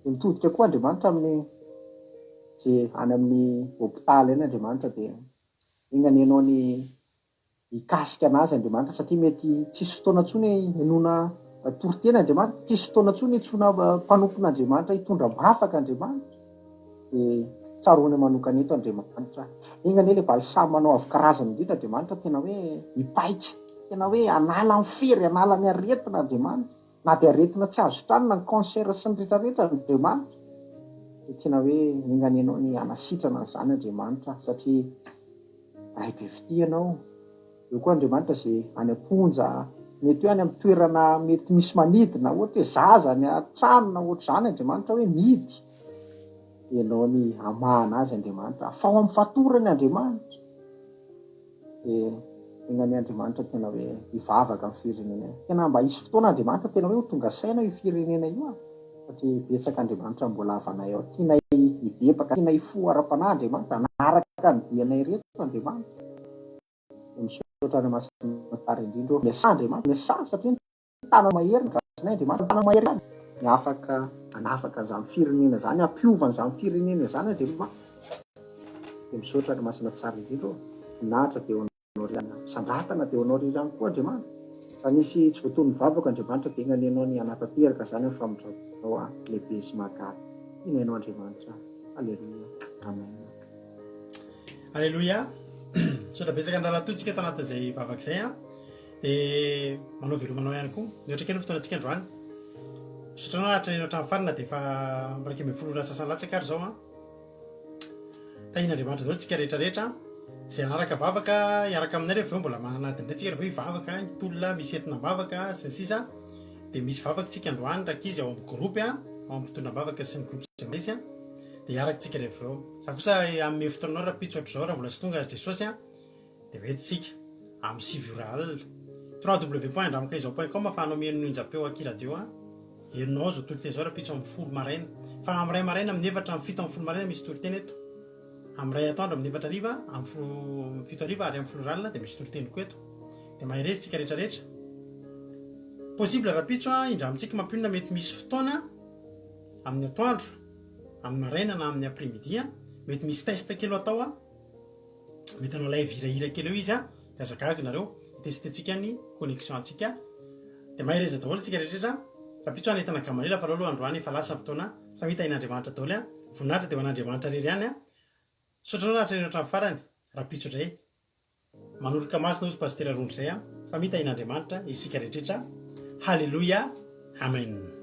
Dia mitodika koa Andriamanitra amin'ny ze any amin'ny hopitaly any Andriamanitra dia enga anie ianao ny hikasika anazy Andriamanitra satria mety tsisy fotoana intsony henoana toriteny Andriamanitra, tsisy fotoana intsony hiantsoana mpanompon'Andriamanitra hitondra am-bavaka Andriamanitra. Dia tsaroany manokana eto Andriamanitra. Enga anie ilay balsam manao avo karazany indrindra Andriamanitra tena hoe hipaika, tena hoe hanala ny fery, hanala ny aretina Andriamanitra. Na dia aretina tsy azo sitranina ny cancer sy ny retraretra Andriamanitra. Dia tena hoe enga anie ianao ny hanasitrana an'izany Andriamanitra satria Ray be fitia ianao. Eo koa Andriamanitra izay any am-ponja, mety hoe any amin'ny toerana mety misy manidina, ohatra hoe zaza any an-trano na ohatr'izany Andriamanitra hoe mihidy. Ianao ny hamahana azy Andriamanitra. Afaho amin'ny fatorany Andriamanitra. Dia tena ny Andriamanitra tena hoe hivavaka amin'ny firenena io. Tena mba hisy fotoana Andriamanitra tena hoe ho tonga saina io firenena io an. Satria betsaka Andriamanitra mbola havanay ao. Tianay hibebaka, tianay hifoha ara-panahy Andriamanitra, hanaraka ny dianay ireto Andriamanitra. Dia misaotra Ray Masina tsara indrindra ô. Miasà Andriamanitra, miasà satria ny tananao mahery ny rasinay Andriamanitra, ny tananao mahery ihany ny afaka hanafaka an'izany firenena izany, hampiova an'izany firenena izany Andriamanitra. Dia misaotra Ray Masina tsara indrindra ô. Voninahitra dia ho anao. Anao Sandratana dia ho anao irery ihany koa Andriamanitra. Raha nisy tsy voatonon'ny vavako Andriamanitra dia enga anie Ianao ny hanatanteraka izany amin'ny famindramponao lehibe sy mahagaga. Tiana Ianao Andriamanitra. Aleloia. Amen. Aleloia. Misaotra betsaka ny rahalahy Tojo tsika tao anatin'izay vavaka izay an. Dia manao veloma anao ihany koa. Mihoatra kely ny fotoanantsika androany. Misaotra anao hatrany hatramin'ny farany na dia efa 11 ora sasany latsaka ary izao an. Tahian'Andriamanitra daholo tsika rehetra rehetra izay hanaraka vavaka hiaraka aminay rehefa avy eo mbola manana adiny indray tsika rehefa hivavaka hitolona misy entina am-bavaka sy ny sisa dia misy vavaka tsika androany rankizy ao amin'ny groupe ao amin'ny mpitondra am-bavaka sy ny groupe izay misy dia hiaraka tsika rehefa avy eo za kosa hanome fotoana anao rahampitso ohatr'izao raha mbola tsy tonga Jesosy a Dia ho eto isika, amin'ny 9 ora alina. www.andramikaizao.com ahafahanao mihaino ny onjam-peo aky radio an. Henonao izao toriteny izao rahampitso amin'ny folo maraina. Fa amin'ny iray maraina amin'ny efatra amin'ny 17 maraina misy toriteny eto. Amin'ny iray atoandro amin'ny efatra hariva, amin'ny folo amin'ny fito hariva ary amin'ny folo ora alina dia misy toriteny koa eto. Dia mahereza isika rehetra rehetra. Possible rahampitso an, indramintsika mampionona mety misy fotoana amin'ny atoandro, amin'ny maraina na amin'ny après midi an, mety misy test kely ho atao an. Mety hanao live hirahira kely eo izy an, dia aza gaga nareo, hitester-tsika ny connexion antsika. Dia mahereza daholo tsika rehetra. Rahampitso aho hanentana Gamaliela fa aleo aloha androany efa lasa ny fotoana. Samy hitahian'Andriamanitra daholo an. Voninahitra dia ho an'Andriamanitra irery ihany an. Misaotra anao nahatrehina hatramin'ny farany. Rahampitso indray. Manoroka masina hozy Pasitera Rondro izay an. Samy hitahian'Andriamanitra isika rehetra. Haleloia. Amen.